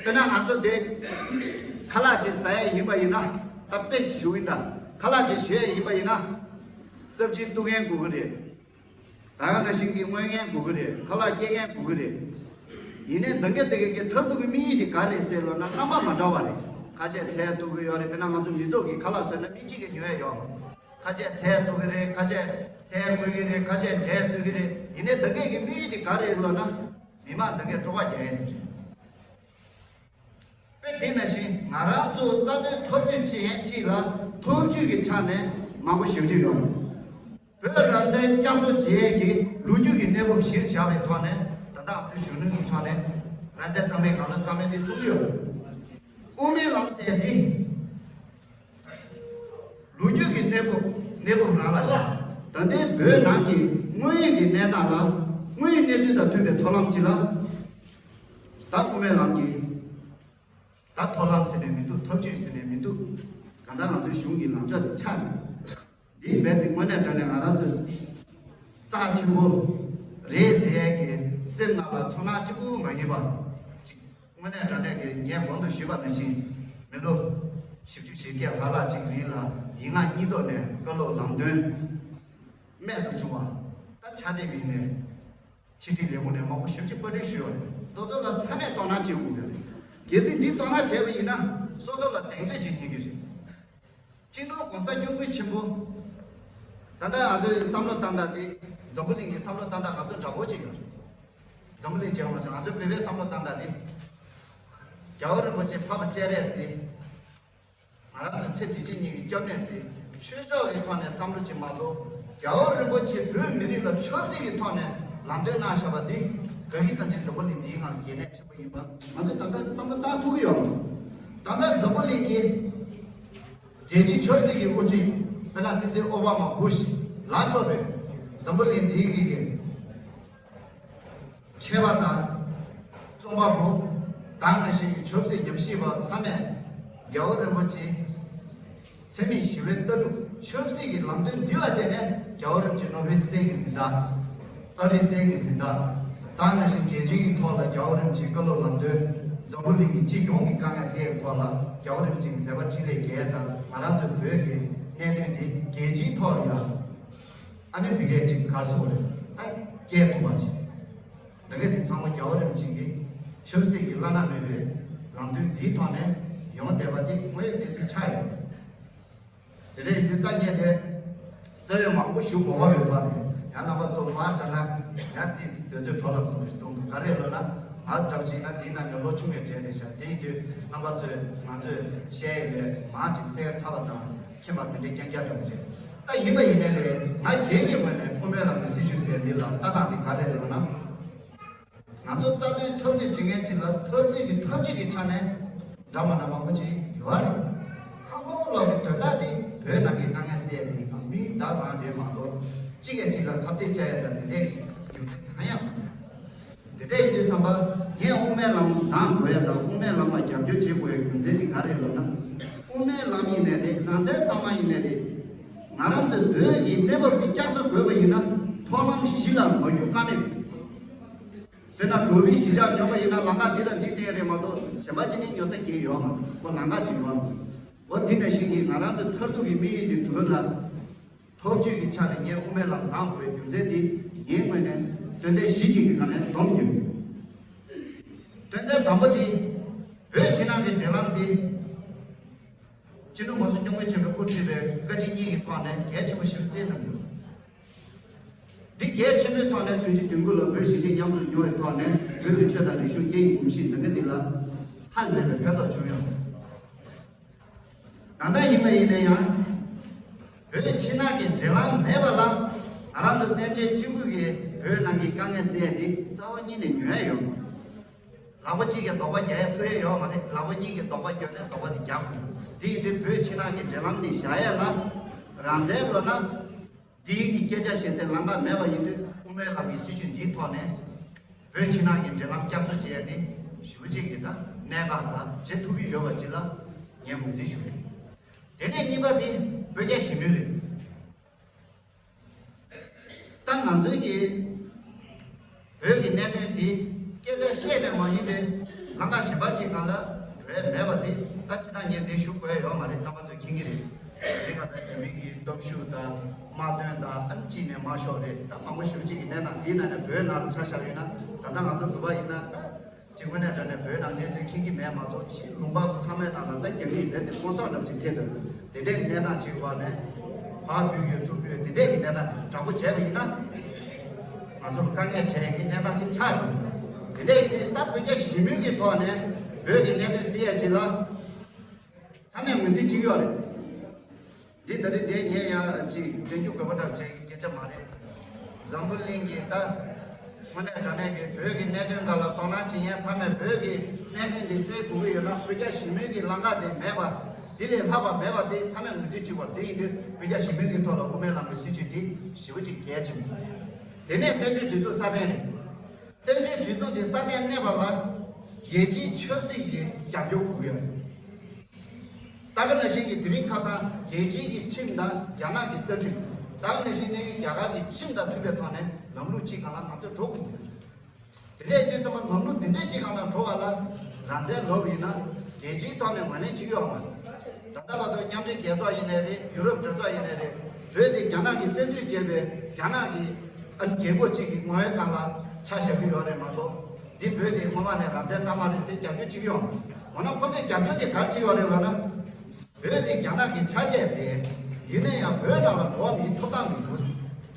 དཔེར་ན་ང་ཚོ་འདི་ཁ་ལག་ཅིག་ཟ་ཡས་ཡིན་པ་ཡིན་ན། ད་དཔེ་ཞུ་ཡིན་ད། ཁ་ལག་ཅིག་ཞུ་ཡས་ཡིན་པ་ཡིན་ན། སབ་ཇི་གཏུབ་མཁན་དགོས་ཀྱི་རེད། ད་ག་ནང་བཞིན་གྱི་རྔོ་མཁན་དགོས་ཀྱི་རེད། ཁ་ལག་སྐྱེལ་མཁན་དགོས་ཀྱི་རེད། ཡིན་ནའི་འདང་གི་འདང་གི་མཐར་ཐུག་གི་དམིགས་ཡུལ་དེ་ག་རེ་རེད་ཟེར་ལབ་ན། རྣམ་པ་མ་འདྲ་བ་རེད། ཁ་ཤས་ཚལ་གཏུབ་ཀྱི་ཡོད་རེད། དཔེར་ན་ང་ཚོ་མི་ཚོགས་ཀྱིས་ཁ་ལག་བཟོས་ན་མི་གཅིག་གིས་ཉོ་ཡས་ཡོད་མ་རེད། ཁ་ཤས་ཚལ་གཏུབ་ཀྱི་རེད། ཁ་ཤས་ཚལ་རྔོ་གི་རེད། ཁ་ཤས་འབྲས་བཙོས་ཀྱི་རེད། ཡིན་ནའི་འདང་གི་དམིགས་ཡུལ་དེ་ག་རེ་རེད་ལབ་ན། མི་མང་འདང་གི་སྤྲོ་བ་རྒྱག་ཡས་དེ་རེད། དཔེ་དེ་ནང་བཞིན་ང་རང་ཚོ་རྩ་དོན་འཐབ་རྩོད་བྱེད་མཁན་གཅིག་ལ་འཐབ་ཇུས་ཀྱི་ཆ་ནས་མང་པོ་ཞེ་པོ་ཅིག་ཡོད། བོད་རང་བཙན་བསྐྱར་གསོ་བྱེད་ཡས་ཀྱི་ལོ་རྒྱུས་ཀྱི་གནས་བབ་གཞིར་བཞག་པའི་ཐོག་ནས། ད་ལྟ་ང་ཚོའི་གཞོན་ནུ་གི་ཕྱོགས་ནས་རང་བཙན་གཙང་མའི་སྒང་ལ་བཀའ་མོལ་འདི་གསུང་གི་ཡོད། དབུ་མའི་ལམ་ཟེར་འདི་ལོ་རྒྱུས་ཀྱི་གནས་བབ་གནས་བབ་རང་ལ་བཞག་ད་ལྟའི་བོད་ནང་གི་དངོས་ཡོད་ཀྱི་གནས་སྟངས་ལ། དངོས་ཡོད་གནས་ཚུལ་དང་མཐུན་པའི་ཐབས་ལམ་ཅིག་ལ། ད་དབུ་མའི་ལམ་གྱི། ད་ཐབས་ལམ་ཟེར་ནས་མི་འདུག་ཐབས་ཇུས་ཟེར་ནས་མི་འདུག་གང་ལྟར་ང་ཚོའི་གཞུང་གི་ལངས་ཕྱོགས་དེ་ཆགས་ནས། འདི་རྦད་དེ་དངོས་གནས་དྲང་གནས་ང་རང་ཚོའི་རྩ་ཆེན་པོ་རེད་ཟེར་ཡས་ཀྱི་སེམས་ནང་ལ་ཚོར་སྣང་གཅིག་པུ་མ་ཡིན་པ་ཅིག་དངོས་གནས་དྲང་གནས་ཀྱི་ངས་གོང་དུ་ཞུས་པ་ནང་བཞིན། མི་ལོ་བཞི་བཅུ་ཞེ་བརྒྱད་ལྷག་ལྷག་ཅིག་རིང་ལ་ཡིག་ངག་གཉིས་ཐོག་ནས་བཀའ་སློབ་ལམ་སྟོན་རྨད་དུ་བྱུང་བ། ད་ཕྱག་དེབ་ཡིན་ནའི། ཕྱི་དྲིལ་ལས་ཁུངས་ནས་མང་པོ་ཞེ་པོ་ཅིག་པར་སྐྲུན་ཞུས་ཡོད་རེད། དེ་ཚོ་ལ་ཚང་མས་དོ་སྣང་བྱེད་དགོས་ཀྱི་རེད། གལ་སྲིད་འདི་དོ་སྣང་བྱས་པ་ཡིན་ན་སོ་སོ་ལ་གདེང་ཚོད་ཅིག་རྙེད་ཀྱི་རེད། སྤྱི་ནོར་༸གོང་ས་༸སྐྱབས་མགོན་ཆེན་པོ། ད་ལྟ་ང་ཚོའི་བསམ་བློ་བཏང་སྟངས་དེ་འཛམ་བུ་གླིང་གི་བསམ་བློ་བཏང་སྟངས་ང་ཚོ་འདྲ་པོ་ཅིག་ཡོད་རེད། འཛམ་བུ་གླིང་བྱས་པ་མ་ཟད་ང་ཚོའི་བོད་པའི་བསམ་བློ་བཏང་སྟངས་དེ། རྒྱལ་བ་རིན་པོ་ཆེ་འཕགས་པ་སྤྱན་རས་གཟིགས། ང་རང་ཚོ་ཚེ་འདི་ཕྱི་གཉིས་ཀྱི་སྐྱབས་གནས་ཟེར། ཆོས་ཕྱོགས་ཀྱི་ཐོག་ནས་བསམ་བློ་ཅིག་མ་གཏོགས། རྒྱལ་བ་རིན་པོ་ཆེ་བོད་མི་རིགས་ལ་ཆབ་སྲིད་ཀྱི་ཐོག་ནས་ལམ་སྟོན་གནང་བཞག་པ་འདི། དགའ་གི་ཙམ་ཅིག་འཛམ་བུ་གླིང་འདིའི་ནང་གལ་གནད་ཆེན་པོ་ཡིན་པ་ང་ཚོས་ད་ལྟ་བསམ་བློ་བཏང་ཐུབ་ཀྱི་ཡོད། ད་ལྟ་འཛམ་བུ་གླིང་གི་རྒྱལ་སྤྱིའི་ཆབ་སྲིད་ཀྱི་དབུ་ཁྲིད། དཔེར་ན་སྲིད་འཛིན་ཨོ་བྷ་མ་བུ་ཤ་ལ་སོགས་པའི་འཛམ་བུ་གླིང་འདིའི་གི་མཁས་པ་དང་རྩོམ་པ་པོ། ད་ག་ནང་བཞིན་གྱི་ཆབ་སྲིད་ཉམས་ཞིབ་པ་ཚང་མས་རྒྱལ་བ་རིན་པོ་ཆེ་འཚེ་མེད་ཞི་བའི་ལྟ་གྲུབ། ཆབ་སྲིད་ཀྱི་ལམ་སྟོན་འདི་ལ་བརྟེན་ནས་རྒྱལ་བ་རིན་པོ་ཆེ་ནོ་བྷེལ་གསེར་གྱི་གཟེངས་རྟགས། ཨ་རིའི་གསེར་གྱི་གཟེངས་རྟགས། ད་ག་ནང་བཞིན་རྒྱལ་སྤྱིའི་ཐོག་ལ་རྒྱལ་བ་རིན་པོ་ཆེའི་བཀའ་སློབ་ལམ་སྟོན། འཛམ་བུ་གླིང་གི་སྤྱི་ཡོངས་ཀྱི་དཀའ་ངལ་སེལ་བའི་ཐོག་ལ་རྒྱལ་བ་རིན་པོ་ཆེའི་མཛད་པ་འཕྲིན་ལས་བརྒྱད་དང་། ང་རང་ཚོའི་བོད་ཀྱི་གནད་དོན་འདི་རྒྱལ་སྤྱིའི་ཐོག་ལ་ཡང་། ཨ་ནི་བི་གས་ཅིག་གར་སོང་རེད། ཨ། སྐད་ཐུབ་པ་ཅིག་ད་ག་དེ་ཚང་མ་རྒྱལ་བ་རིན་པོ་ཆེ་གི་ཆབ་སྲིད་ཀྱི་བླ་ན་མེད་པའི་ལམ་སྟོན་འདིའི་ཐོག་ནས་ཡོང་བསྡད་པ་དེ་དངོས་ཡོད་གནས་ཚུལ་ཆགས་ཡོད། དེ་འདྲ་ཡིན་དུས་ད་ངས་དེ་རྩ་བའི་མང་པོ་ཞུ་དགོས་པ་མེད་པ་རེད། ཡང་རྣམ་པ་ཚོ་མར་དྲན་ན་ཡང་དེ་དུས་ཚོད་འཕྲོ་བརླག་སོང་རེད་གཏོང་གི་ག་རེ་ལབ་ན། ང་འདྲ་བྱས་ན་དེའི་ནང་ནས་ལོ་ཆུང་བའི་གྲས་རེད་ཤག་དེ་ཡིན་དུས་རྣམ་པ་ཚོས་ང་ཚོས་བཤད་ཡས་ལས་མང་ཅིག་གསལ་ཚར་བ་དང་། མཁྱེན་པ་དེ་འདྲའི་རྐྱང་རྐྱང་ཡོང་གི་རེད། ད་ཡིན་པ་ཡིན་ནའི་ལས་ང་སྒེར་གྱི་ངོས་ནས་དབུ་མའི་ལམ་གྱི་སྲིད་བྱུས་ཟེར་འདི་ལ་ལྟ་སྟངས་འདི་ག་རེ་རེད་ལབ་ན། ང་ཚོ་རྩ་དོན་འཐབ་རྩོད་བྱེད་མཁན་ཅིག་ལ་འཐབ་རྩོད་ཀྱི་ཐབས་ཇུས་ཀྱི་ཆ་ནས་འདྲ་མ་འདྲ་མང་པོ་ཅིག་ཡོད་རེད། ཚང་མ་ལོག་གི་དོན་དག་འདི་བོད་ནང་གི་དཀའ་ངལ་སེལ་ཡས་འདི་གང་མིན་བདག་རང་རེད་མ་གཏོགས་གཅིག་གིས་གཅིག་ལ་ཁ་གཏད་བཅག་ཡས་དང་འདི་འདྲའི་རྒྱུ་མཚན་གང་ཡང་མ་རེད། དེ་འདྲ་ཡིན་དུས་ཙམ་པ་ངས་དབུ་མའི་ལམ་གདམ་དགོས་ཡ་དང་དབུ་མའི་ལམ་ལ་རྒྱབ་སྐྱོར་བྱེད་དགོས་ཡའི་རྒྱུ་མཚན་དེ་ག་རེ་རེད་ལབ་ན། དབུ་མའི་ལམ་ཡིན་ནའི་རེད། རང་བཙན་གཙང་མ་ཡིན་ནའི་རེད། ང་རང་ཚོའི་བོད་ཀྱི་གནས་བབ་འདི་བསྐྱར་གསོ་དགོས་པ་ཡིན་ན་མཐོང་ལམ་བཞི་ལ་མ་རྒྱུག་ཀ་མེད། དཔེར་ན་གྲོ་བའི་གཞིས་ཆགས་སྨྱོ་བ་ཡིན་ན་ལམ་ཁ་འདི་དང་འདི་བསྟན་རེད་མ་གཏོགས་གཞན་པ་ཅིག་ནས་སྨྱོ་ས་གང་ཡོད་མ་རེད། ཁོ་ལམ་ཁ་ཅིག་ཡོད་མ་རེད། འོ་དེ་འདྲ་ཞིག་གིས་ང་རང་ཚོའི་མཐར་ཐུག་གི་དམིགས་ཡུལ་འདི་བསྒྲུབ་ལ། ཐབས་ཇུས་ཀྱི་ཆ་ནས་ངས་དབུ་མའི་ལམ་གདམ་དགོས་པའི་རྒྱུ་མཚན་འདི་ངའི་ངོས་ནས་དོན་ཚན་བཞི་ཅིག་གི་སྒང་ནས་སྡོམ་རྒྱག་གི་ཡོད། དོན་ཚན་དང་པོ་འདི་བོད་ཕྱི་ནང་གི་འབྲེལ་ལམ་འདི་སྤྱི་ནོར་༸གོང་ས་༸སྐྱབས་མགོན་ཆེན་པོས་དབུ་ཁྲིད་པའི་བཀའ་སྤྱི་གཉིས་ཀྱི་ཐོག་ནས་གལ་ཆེན་པོ་ཞིག་བརྩིས་གནང་ཡོད། འདི་གལ་ཆེན་པོའི་ཐོག་ནས་དུས་ཅི་དུས་འགོ་ལ་བོད་གཞིས་བྱེས་མཉམ་དུ་ཡོང་བའི་ཐོག་ནས་བོད་ཀྱི་ཆོས་དང་རིག་གཞུང་སྐད་ཡིག་གོམས་གཤིས་འདི་ག་འདི་ལ་ཧ་ལས་པའི་ཕན་ཐོགས་བྱུང་ཡོད། ད་ལྟ་ཡིན་པ་ཡིན་ན་ཡང་། བོད་ཕྱི་ནང་གི་འབྲེལ་ལམ་མེད་པ་ལ་ང་རང་ཚོ་བཙན་བྱོལ་སྤྱི་ཁུལ་གྱི་བོད་ནང་གི་དཀའ་ངལ་སེལ་ཡ་དེ་རྩ་བ་ཉིད་ནས་ཉོ་ཡ་ཡོད་མ་རེད། ལག་པ་གཅིག་གིས་རྡོག་པ་རྒྱག་ཡ་ཐུབ་ཡ་ཡོད་མ་རེད། ལག་པ་གཉིས་ཀྱིས་རྡོག་པ་རྒྱག་ནས་རྡོག་པ་དེ་རྒྱག་དགོས། དེ་ཡིན་དུས་བོད་ཕྱི་ནང་གི་འབྲེལ་ལམ་དེ་བཞག་ཡ་ལ་རང་བཙན་འགྲོ་ན། དེའི་གི་སྐད་ཆ་བཤད་སའི་ལམ་ཁ་མེད་པ་ཡིན་དུས་དབུ་མའི་ལམ་གྱི་སྲིད་བྱུས་འདིའི་ཐོག་ནས་བོད་ཕྱི་ནང་གི་འབྲེལ་ལམ་བསྐྱར་གསོ་བྱེད་ཡ་དེ་ཞེ་པོ་ཅིག་གི་ད་གནད་འགག་ད་བྱེད་ཐུབ་ཀྱི་ཡོད་པ་ཅིག་ལ་ངས་ངོས་འཛིན་ཞུ་གི་ཡོད། དེ་ནས་གཉིས་པ་དེ་བོད་རྒྱ་ཞི་མོལ་རེད། ད་ང་ཚོའི་གི་བོད་ཀྱི་གནད་དོན་དེ་སྐད་ཆ་བཤད་ནས་མ་ཡིན་པའི་ལམ་ཁ་གཞན་པ་ཅིག་སྒང་ལ་རེད་མེད་པ་དེ་ད་ཅི་ད་ངས་འདི་ཞུ་དགོས་ཡ་ཡོད་མ་རེད། རྣམ་པ་ཚོས་མཁྱེན་གྱི་རེད། དེ་ཁ་སང་རྒྱ་མི་གི་སྟོབས་ཤུགས་དང་དམག་དོན་དང་ཨ་ནི་གཅིག་ནས་དམག་ཤོག་རེད། ད་མང་པོ་ཞེ་པོ་ཅིག་གི་གནས་སྟངས་དེའི་ནང་ནས་བོད་ནང་ལ་ཆ་བཞག་ཡོད་ན། ད་ལྟ་ང་ཚོ་འདི་པ་ཡིན་ན་ད་ཅིག་དངོས་གནས་དྲང་གནས་བོད་ནང་གནས་ཚུལ་མཁྱེན་གྱི་མེད་མ་གཏོགས་ཕྱིའི་ལུང་པ་ཚང་མའི་ནང་ལ་ད་རྒྱ་མིས་རྦད་དེ་དཔོན་སོགས་འདྲ་ཅིག་ཐེབས་འདུག་དེ་འདྲའི་གི་གནས་སྟངས་ཅིག་འོག་ནས་ཕར་འབུད་རྒྱུ་ཚུར་འབུད་དེ་འདྲའི་གི་གནས་སྟངས་ཅིག་དྲག་པོ་བྱས་པ་ཡིན་ན། ང་ཚོར་དཀའ་ངལ་འཕྲད་ཡས་ཀྱི་གནས་སྟངས་ཅིག་ཆགས་ཡོད། དེ་འདྲ་ཡིན་དུས་ད་བོད་རྒྱ་ཞི་མོལ་གྱི་ཐོག་ནས་བོད་ཀྱི་གནད་དོན་སེལ་ཡས་ཅིག་ལ་ཚང་མས་ངོས་འཛིན་བྱེད་ཀྱི་ཡོད་རེད། འདི་ད་རེས་འདི་ངས་ཡང་ཅིག་དྲན་རྒྱུ་དགོས་པ་འདྲ་བྱས་ཀྱི་སྐད་ཆ་མ་རེད། འཛམ་བུ་གླིང་གི་ད་དངོས་གནས་དྲང་གནས་ཀྱི་བོད་ཀྱི་གནད་དོན་སྒང་ལ་དོ་སྣང་བྱེད་མཁན་ཚང་མས་བོད་ཀྱི་གནད་དོན་འདི་སེལ་དགོས་ཀྱི་ཡོད་ན་བོད་རྒྱ་ཞི་མོལ་གྱི་ལམ་ཁ་དེ་མེད་པ། འདི་ལས་ལྷག་པ་མེད་པ་དེ་ཚང་མས་ངོས་འཛིན་བྱེད་དགོས། དེ་ཡིན་དུས་བོད་རྒྱ་ཞི་མོལ་གྱི་ཐོག་ལ་དབུ་མའི་ལམ་གྱི་སྲིད་བྱུས་འདི་ཞེ་པོ་ཅིག་གལ་ཆེན་པོ། དེ་ནས་བཙན་བྱོལ་སྒྲིག་འཛུགས་སྲ་བརྟན་གནས་དགོས། བཙན་བྱོལ་སྒྲིག་འཛུགས་འདི་སྲ་བརྟན་གནས་པ་ལ་རྒྱལ་སྤྱིའི་ཆབ་སྲིད་ཀྱི་རྒྱབ་སྐྱོར་དགོས་ཀྱི་ཡོད་རེད། ད་ག་ནང་བཞིན་གྱི་དེ་རིང་ཁ་སང་རྒྱལ་སྤྱིའི་གི་ཁྲིམས་དང་རྒྱ་ནག་གི་རྩ་ཁྲིམས། ད་ག་ནང་བཞིན་གནས་ཡུལ་རྒྱ་གར་གྱི་ཁྲིམས་དང་མཐུན་པའི་ཐོག་ནས་ལམ་ལུགས་གཅིག་སྒང་ལ་ང་ཚོ་འགྲོ་དགོས་ཀྱི་ཡོད་རེད། དེ་འདྲ་ཡིན་དུས་ཙམ་པ་ལམ་ལུགས་འདི་འདྲའི་གཅིག་སྒང་ལ་འགྲོ་བ་ལ་རང་བཙན་ལོབས་ཡིན་ན་རྒྱལ་སྤྱིའི་ཐོག་ནས་ངོས་ལེན་བྱེད་ཀྱི་ཡོད་མ་རེད། ད་ལྟ་བར་དུ་མཉམ་འབྲེལ་རྒྱལ་ཚོགས་ཡིན་ནའི་རེད། ཡུ་རོབ་གྲོས་ཚོགས་ཡིན་ནའི་རེད། བོད་དེ་རྒྱ་ནག་གིས་བཙན་འཛུལ་བྱས་པའི་རྒྱ་ནག་གི་ཨ་ནི་རྒྱལ་ཁབ་ཅིག་གི་ངོ་བོའི་སྒང་ལ་ཆ་བཞག་གི་ཡོད་རེད་མ་གཏོགས། འདི་བོད་དེ་སྔོན་མ་ནས་རང་བཙན་གཙང་མ་རེད་ཟེར་རྒྱབ་སྐྱོར་བྱེད་ཀྱི་ཡོད་མ་རེད། འོ་ན་ཁོ་ཚོས་རྒྱབ་སྐྱོར་དེ་ག་རེ་བྱེད་ཀྱི་ཡོད་རེད་ལབ་ན། བོད་དེ་རྒྱ་ནག་གི་ཆ་ཤས་རེད། ཡིན་ན་ཡང་བོད་ནང་ལ་འགྲོ་བ་མིའི་ཐོབ་ཐང་མི་འདུག་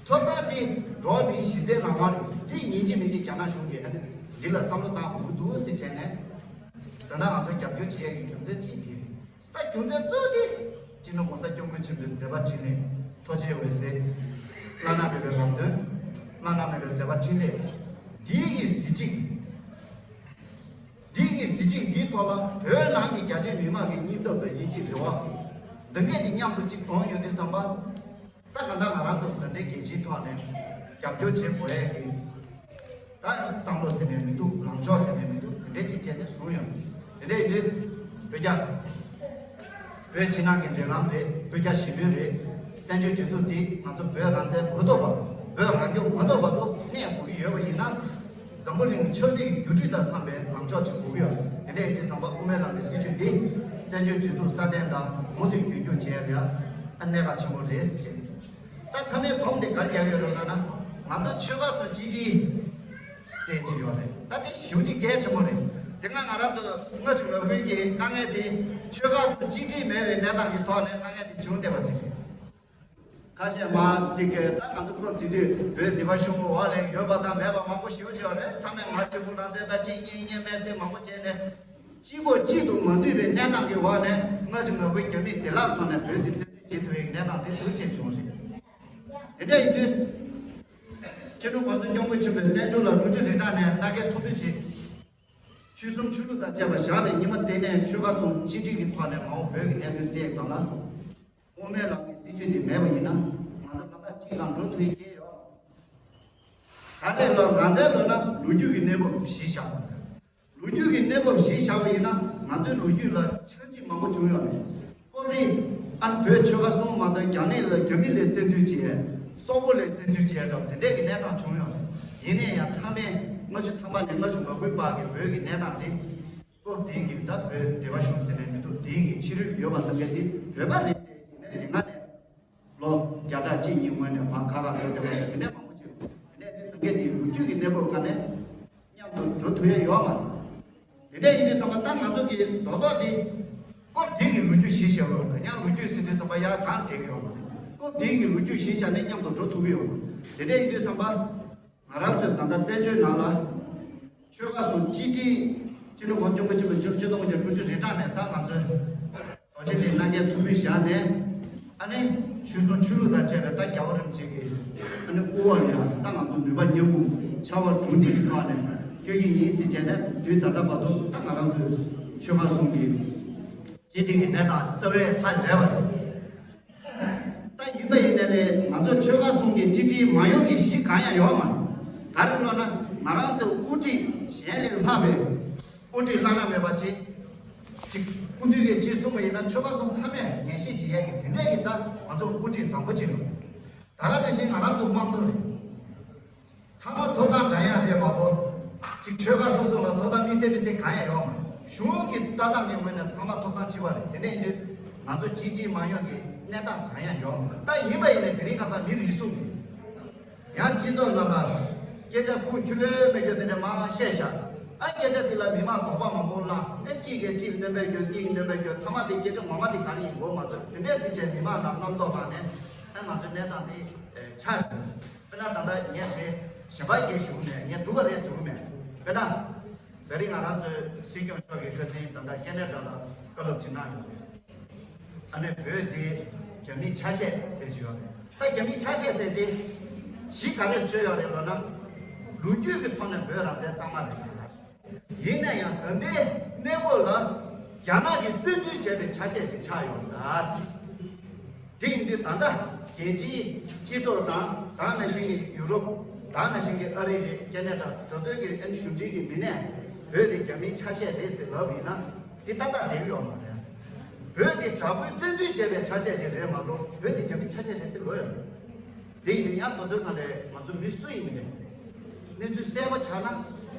ཐོབ་ཐང་དེ་འགྲོ་བ་མིའི་གཞི་རྩའི་ལམ་ཁ་རེད། འདི་ཡིན་གཅིག་མིན་གཅིག་རྒྱ་ནག་གཞུང་གིས་ཨ་ནི་འདི་ལ་བསམ་བློ་བཏང་དགོས་ཀྱི་འདུག་ཟེར་བྱས་ནས། ད་ནང་ང་ཚོ་རྒྱབ་སྐྱོར་བྱེད་ཡས་ཀྱི་རྒྱུ་མཚན་གཅིག་དེ་རེད། ད་རྒྱུ་མཚན་གཙོ་བོ་དེ་སྤྱི་ནོར་༸གོང་ས་༸སྐྱབས་མགོན་ཆེན་པོའི་མཛད་པ་འཕྲིན་ལས། ཐུགས་རྗེ་འོད་ཟེར། བླ་ན་མེད་པའི་ལམ་སྟོན། བླ་ན་མེད་པའི་མཛད་པ་འཕྲིན་ལས། འདིའི་གི་གཟི་བརྗིད། འདིའི་གི་གཟི་བརྗིད་འདིའི་ཐོག་ལ་བོད་ནང་གི་རྒྱ་ཆེ་མི་མང་གི་སྙིང་སྟོབས་དང་ཡིད་ཆེས་རེ་བ། འདི་འགས་དེ་མཉམ་དུ་གཅིག་གཏོང་ཡོང་དུས་ཙམ་པ། ད་ག་ད་ང་རང་ཚོ་ག་འདྲའི་རྒྱལ་སྤྱིའི་ཐོག་ནས་རྒྱབ་སྐྱོར་བྱེད་དགོས་ཡས་ཀྱི། ད་བསམ་བློ་ཟེར་ནས་མི་འདུག་ལངས་ཕྱོགས་ཟེར་ནས་མི་འདུག་དེ་འདྲའི་ཅིག་བྱས་ནས་བཟུང་ཡོང་། དེ་འདྲ་ཡིན་དུས་བོད་རྒྱ། བོད་ཕྱི་ནང་གི་འབྲེལ་ལམ་རེད། བོད་རྒྱ་ཞི་མོལ་རེད། བཙན་བྱོལ་སྒྲིག་འཛུགས་འདི་ང་ཚོ་བོད་རང་བཙན་མ་ཐོབ་བར། བོད་རང་སྐྱོང་མ་ཐོབ་བར་དུ་གནས་དགོས་ཀྱི་ཡོད་པ་ཡིན་ན། འཛམ་བུ་གླིང་གི་ཆབ་སྲིད་ཀྱི་འགྱུར་འགྲོས་དང་འཚམས་པའི་ལངས་ཕྱོགས་ཅིག་དགོས་ཀྱི་ཡོད་རེད། དེ་འདྲ་ཡིན་དུས་ཙམ་པ་དབུ་མའི་ལམ་གྱི་སྲིད་བྱུས་འདི་བཙན་བྱོལ་སྒྲིག་འཛུགས་སྲ་བརྟན་དང་མུ་མཐུད་རྒྱུན་སྐྱོང་བྱེད་ཡ་ལ་ཨ་གནད་འགག་ཆེན་པོ་རེད་ཟེར་བྱས། ད་མཐའ་མའི་སྡོམ་དེ་ག་རེ་རྒྱག་གི་ཡོད་རེད་ལབ་ན། ང་ཚོ་ཆོལ་ཁ་གསུམ་གཅིག་སྒྲིལ་ཟེར་གྱི་ཡོད་རེད། ད་དེ་ཞེ་པོ་ཅིག་གལ་ཆེན་པོ་རེད། དེ་སྔ་ང་རང་ཚོ་སྔ་ཕྱི་ལོ་རྒྱུས་ཀྱི་དཀའ་ངལ་དེ་ཆོལ་ཁ་གསུམ་གཅིག་སྒྲིལ་མེད་པའི་གནས་སྟངས་ཀྱི་ཐོག་ནས་དཀའ་ངལ་དེ་བྱུང་བསྡད་པ་ཅིག་རེད། ཁ་ཤས་མ་གཅིག་གིས་ད་ང་ཚོ་སྐབས་དེ་དུས་བོད་སྡེ་པ་གཞུང་འོག་ལ་ཡོད་པ་དང་མེད་པ་མང་པོ་ཞེ་པོ་ཅིག་ཡོད་རེད། ཚང་མས་ང་གཅིག་པུ་རང་བཙན་དང་གཅིག་གཉིས་གཉིས་མེད་ཟེར་མང་པོ་བྱས་ནས། གཅིག་པོ་གཅིག་ཏུ་མ་འདུས་པའི་གནས་སྟངས་ཀྱི་འོག་ནས་སྔ་ཕྱི་ལོ་རྒྱུས་རྒྱ་མི་བདེ་བླག་ཐོག་ནས་བོད་འདི་བཙན་བྱོལ་བྱེད་ཐུབ་པའི་གནས་སྟངས་དེ་འདུག་ཅེས་བྱུང་རེད། དེ་འདྲ་ཡིན་དུས། སྤྱི་ནོར་༸གོང་ས་༸སྐྱབས་མགོན་ཆེན་པོས་བཙན་བྱོལ་ལ་འགྲོ་རྒྱུ་རེ་དྲག་ནས་མནའ་གན་མཐོ་པོ་བྱེད། ཆོལ་གསུམ་ཆོས་ལུགས་དང་བཅས་པ་བཞག་པའི་ཉི་མ་དེ་ནས་ཆོལ་ཁ་གསུམ་གཅིག་སྒྲིལ་གྱི་ཐོག་ནས་མ་འོངས་བོད་ཀྱི་གནད་དོན་སེལ་སྒང་ལ། དབུ་མའི་ལམ་གྱི་སྲིད་བྱུས་འདི་མེད་པ་ཡིན་ན་ང་ཚོ་ད་ལྟ་གཅིག་ལ་འགྲོ་ཐུབ་ཡས་ཡོད། ད་རེས་ལ་རང་བཙན་འདོད་ན་ལོ་རྒྱུས་ཀྱི་གནས་བབ་གཞི་བཞག་ལོ་རྒྱུས་ཀྱི་གནས་བབ་གཞི་བཞག་པ་ཡིན་ན་ང་ཚོའི་ལོ་རྒྱུས་ལ་ཆག་འཇིག་མང་པོ་བྱུང་ཡོད་རེད། སྐབས་རེ་ཨ་ནི་བོད་ཆོལ་ཁ་གསུམ་མ་གཏོགས་རྒྱ་ནག་ལ་རྒྱ་མི་ལ་བཙན་འཛུལ་བྱས། སོག་པོ་ལ་བཙན་འཛུལ་བྱས་འདྲ་བ་དེ་འདྲས་ཀྱི་གནས་སྟངས་བྱུང་ཡོད་རེད། ཡིན་ན་ཡང་མཐའ་མའི་ལྔ་བཅུ་ཐམ་པ་ནས་ལྔ་བཅུ་ང་དགུའི་བར་གྱི་བོད་ཀྱི་གནས་སྟངས་དེ། སྐབས་དེའི་གི་ད་བོད་སྡེ་པ་གཞུང་ཟེར་ནས་མི་འདུག་དེའི་གི་ཕྱི་རོལ་ཡོད་པ་ལྟ་མཁན་དེ་བོད་པ་རེད་དེ། ཡིན་ན་ཡང་ང་ནས་ལོ་བརྒྱ་ཕྲག་གཅིག་གཉིས་སྔོན་ནས་ཕར་ཁ་ཁ་འགྲོ་བསྡད་པ་དེ་ནས་མང་པོ་ཅིག་དེ་ནས་དེ་ལྟ་མཁན་དེའི་ལོ་རྒྱུས་ཀྱི་གནས་བབ་སྒང་ནས་མཉམ་དུ་འགྲོ་ཐུབ་ཡ་ཡོད་མ་རེད། དེ་འདྲ་ཡིན་དུས་ཙམ་པ་ད་ང་ཚོ་གི་རྡོག་རྡོག་དེ་སྐབས་དེའི་གི་ལོ་རྒྱུས་གཞི་བཞག་པ་རེད། ཡང་ལོ་རྒྱུས་ཟེར་དུས་ཙམ་པ་ཡར་གང་བསྡད་ཀྱི་ཡོད་མ་རེད། སྐབས་དེའི་གི་ལོ་རྒྱུས་གཞི་བཞག་ནས་མཉམ་དུ་འགྲོ་ཐུབ་ཀྱི་ཡོད་མ་རེད། དེ་འདྲ་ཡིན་དུས་ཙམ་པ། ང་རང་ཚོས་ད་ལྟ་བཙན་བྱོལ་ནང་ལ་ཆོལ་ཁ་གསུམ་གཅིག་སྒྲིལ། སྤྱི་ནོར་༸གོང་ས་༸སྐྱབས་མགོན་ཆེན་པོ་མཆོག་སྤྱི་ནོར་༸གོང་ས་༸སྐྱབས་མགོན་ཆེན་པོ་མཆོག་སྤྱི་ནོར་གྱི་འགྲོ་བྱེད་དེ་མནའ་གན་མཐོ་པོ་བཞག་ནས། ཨ་ནི་ཆོལ་གསུམ་ཆོས་ལུགས་དང་བཅས་པའི་ད་རྒྱལ་བ་རིན་པོ་ཆེ་གི་ཨ་ནི་སྐུ་འོག་ལ་ཡང་ད་ང་ཚོ་ནུས་པ་མཉམ་སྤུངས་བྱ་བ་གྲུབ་འདེགས་ཀྱི་ཐོག་ནས་སྐྱོད་ཀྱི་ཡིན་ཟེར་བྱས་ནས་དུས་ད་ལྟ་བར་དུ་ད་ང་རང་ཚོའི་ཆོལ་ཁ་གསུམ་གྱི་གཅིག་སྒྲིལ་གྱི་གནས་སྟངས་རྩ་བའི་ཧ་ལས་པ་རེད། ད་ཡིན་པ་ཡིན་ནའི་ལས་ང་ཚོ་ཆོལ་ཁ་གསུམ་གྱི་གཅིག་སྒྲིལ་མ་ཡོང་གི་གཞི་གང་ཡང་ཡོད་མ་རེད། ག་རེ་ལབ་ན་ང་རང་ཚོ་དབུ་ཁྲིད་གཞན་ལས་ལྷག་པའི་དབུ་ཁྲིད་བླ་ན་མེད་པ་ཅིག་ཅིག་སྐུ་མདུན་གྱིས་ཅིག་གསུངས་པ་ཡིན་ན་ཆོལ་ཁ་གསུམ་ཚང་མས་ངེས་ཤེས་བྱེད་ཡས་ཀྱི་དེ་འདྲས་ཀྱི་ད་ང་ཚོ་དབུ་ཁྲིད་བཟང་པོ་ཅིག་རེད། ད་ག་ནང་བཞིན་ང་རང་ཚོ་དམངས་གཙོ་རེད། ཚང་མ་ཐོབ་ཐང་འདྲ་ཡང་རེད་མ་གཏོགས། གཅིག་ཆོལ་ཁ་སོ་སོ་ལ་ཐོབ་ཐང་དམིགས་བསལ་དམིགས་བསལ་གང་ཡང་ཡོད་མ་རེད། གཞུང་གི་ལྟ་སྟངས་ཀྱི་ངོས་ནས་ཚང་མ་ཐོབ་ཐང་གཅིག་པ་རེད། དེ་འདྲ་ཡིན་དུས་ང་ཚོ་གཅིག་སྒྲིལ་མ་ཡོང་གི་གནས་སྟངས་གང་ཡང་ཡོད་མ་རེད། ད་ཡིན་པ་ཡིན་ནའི་དེ་རིང་ཁ་སང་མི་རེ་ཟུང་གིས་ཡང་སྤྱི་ཚོགས་ནང་ལ་སྐད་ཆ་ཁུངས་འཁྱོལ་ལོས་མེད་རྒྱུ་དེ་འདྲ་མང་བཤད་བཞག་ཨ་སྐད་ཆ་དེ་ལ་མི་མང་དོགས་པ་མང་པོ་ལངས། ཨ་གཅིག་གིས་གཅིག་སྣོན་པའི་རྒྱུ་གཉིས་སྣོན་པའི་རྒྱུ་ཐ་མ་དེ་སྐད་ཆ་ངོ་མ་དེ་ག་རེ་ཡིན་དགོས་མ་ཚོད་དེ་འདྲས་ཟེར་བྱས་མི་མང་ནང་རྣམ་རྟོག་བཏང་ནས་ཨ་ང་ཚོའི་གནས་སྟངས་དེ་ཆགས་འགྲོ། དཔེར་ན་ད་ལྟ་ངས་དེ་གཞན་པ་གི་གཞུང་ནས་ངས་སྡུག་ག་རེད་ཟེར་གི་མེད། དཔེར་ན་ད་རིང་ང་རང་ཚོའི་སྲིད་སྐྱོང་མཆོག་གི་ཁ་སང་ད་ལྟ་ཁེ་ན་ཌ་ལ་བཀའ་སློབ་ཅིག་གནང་ཡོད་རེད། ཨ་ནི་བོད་དེ་རྒྱ་མིའི་ཆ་ཤས་ཟེར་གྱི་ཡོད་རེད། ད་རྒྱ་མིའི་ཆ་ཤས་ཟེར་དེ་གཞི་ག་རེར་བཅོལ་ཡོད་རེད་ལབ་ན། ལོ་རྒྱུས་ཀྱི་ཐོག་ནས་བོད་རང་བཙན་གཙང་མ་རེད། ཡིན་ན་ཡང་ད་ལྟའི་གནས་བབ་ལ་རྒྱ་ནག་གིས་བཙན་འཛུལ་བྱས་པའི་ཆ་ཤས་ཅིག་ཆགས་ཡོད་རེད། དེ་ཡིན་དུས་ད་ལྟ་རྒྱལ་སྤྱིའི་སྤྱི་ཚོགས་དང་ད་ག་ནང་བཞིན་གྱི་ཡུ་རོབ། ད་ག་ནང་བཞིན་གྱི་ཨ་རི་རེད། ཁེ་ན་ཌ། དེ་ཚོའི་གི་ཨ་ནི་གཞུང་འབྲེལ་གྱི་མི་སྣས་བོད་དེ་རྒྱ་མིའི་ཆ་ཤས་རེད་ཟེར་ལབ་ཡིན་ན་དེ་ཏག་ཏག་བསྡད་ཀྱི་ཡོད་མ་རེད། བོད་དེ་དྲག་པོའི་བཙན་འཛུལ་བྱས་པའི་ཆ་ཤས་ཅིག་རེད་མ་གཏོགས་བོད་དེ་རྒྱ་མིའི་ཆ་ཤས་རེད་ཟེར་ལབ་ཡོད་མ་རེད། དེ་ཡིན་དུས་ཡང་དེ་ཚོའི་ནང་ལས་ང་ཚོ་མི་སུ་ཡིན་ནའི་གནས་ཚུལ་གསལ་པོ་ཆགས་ན་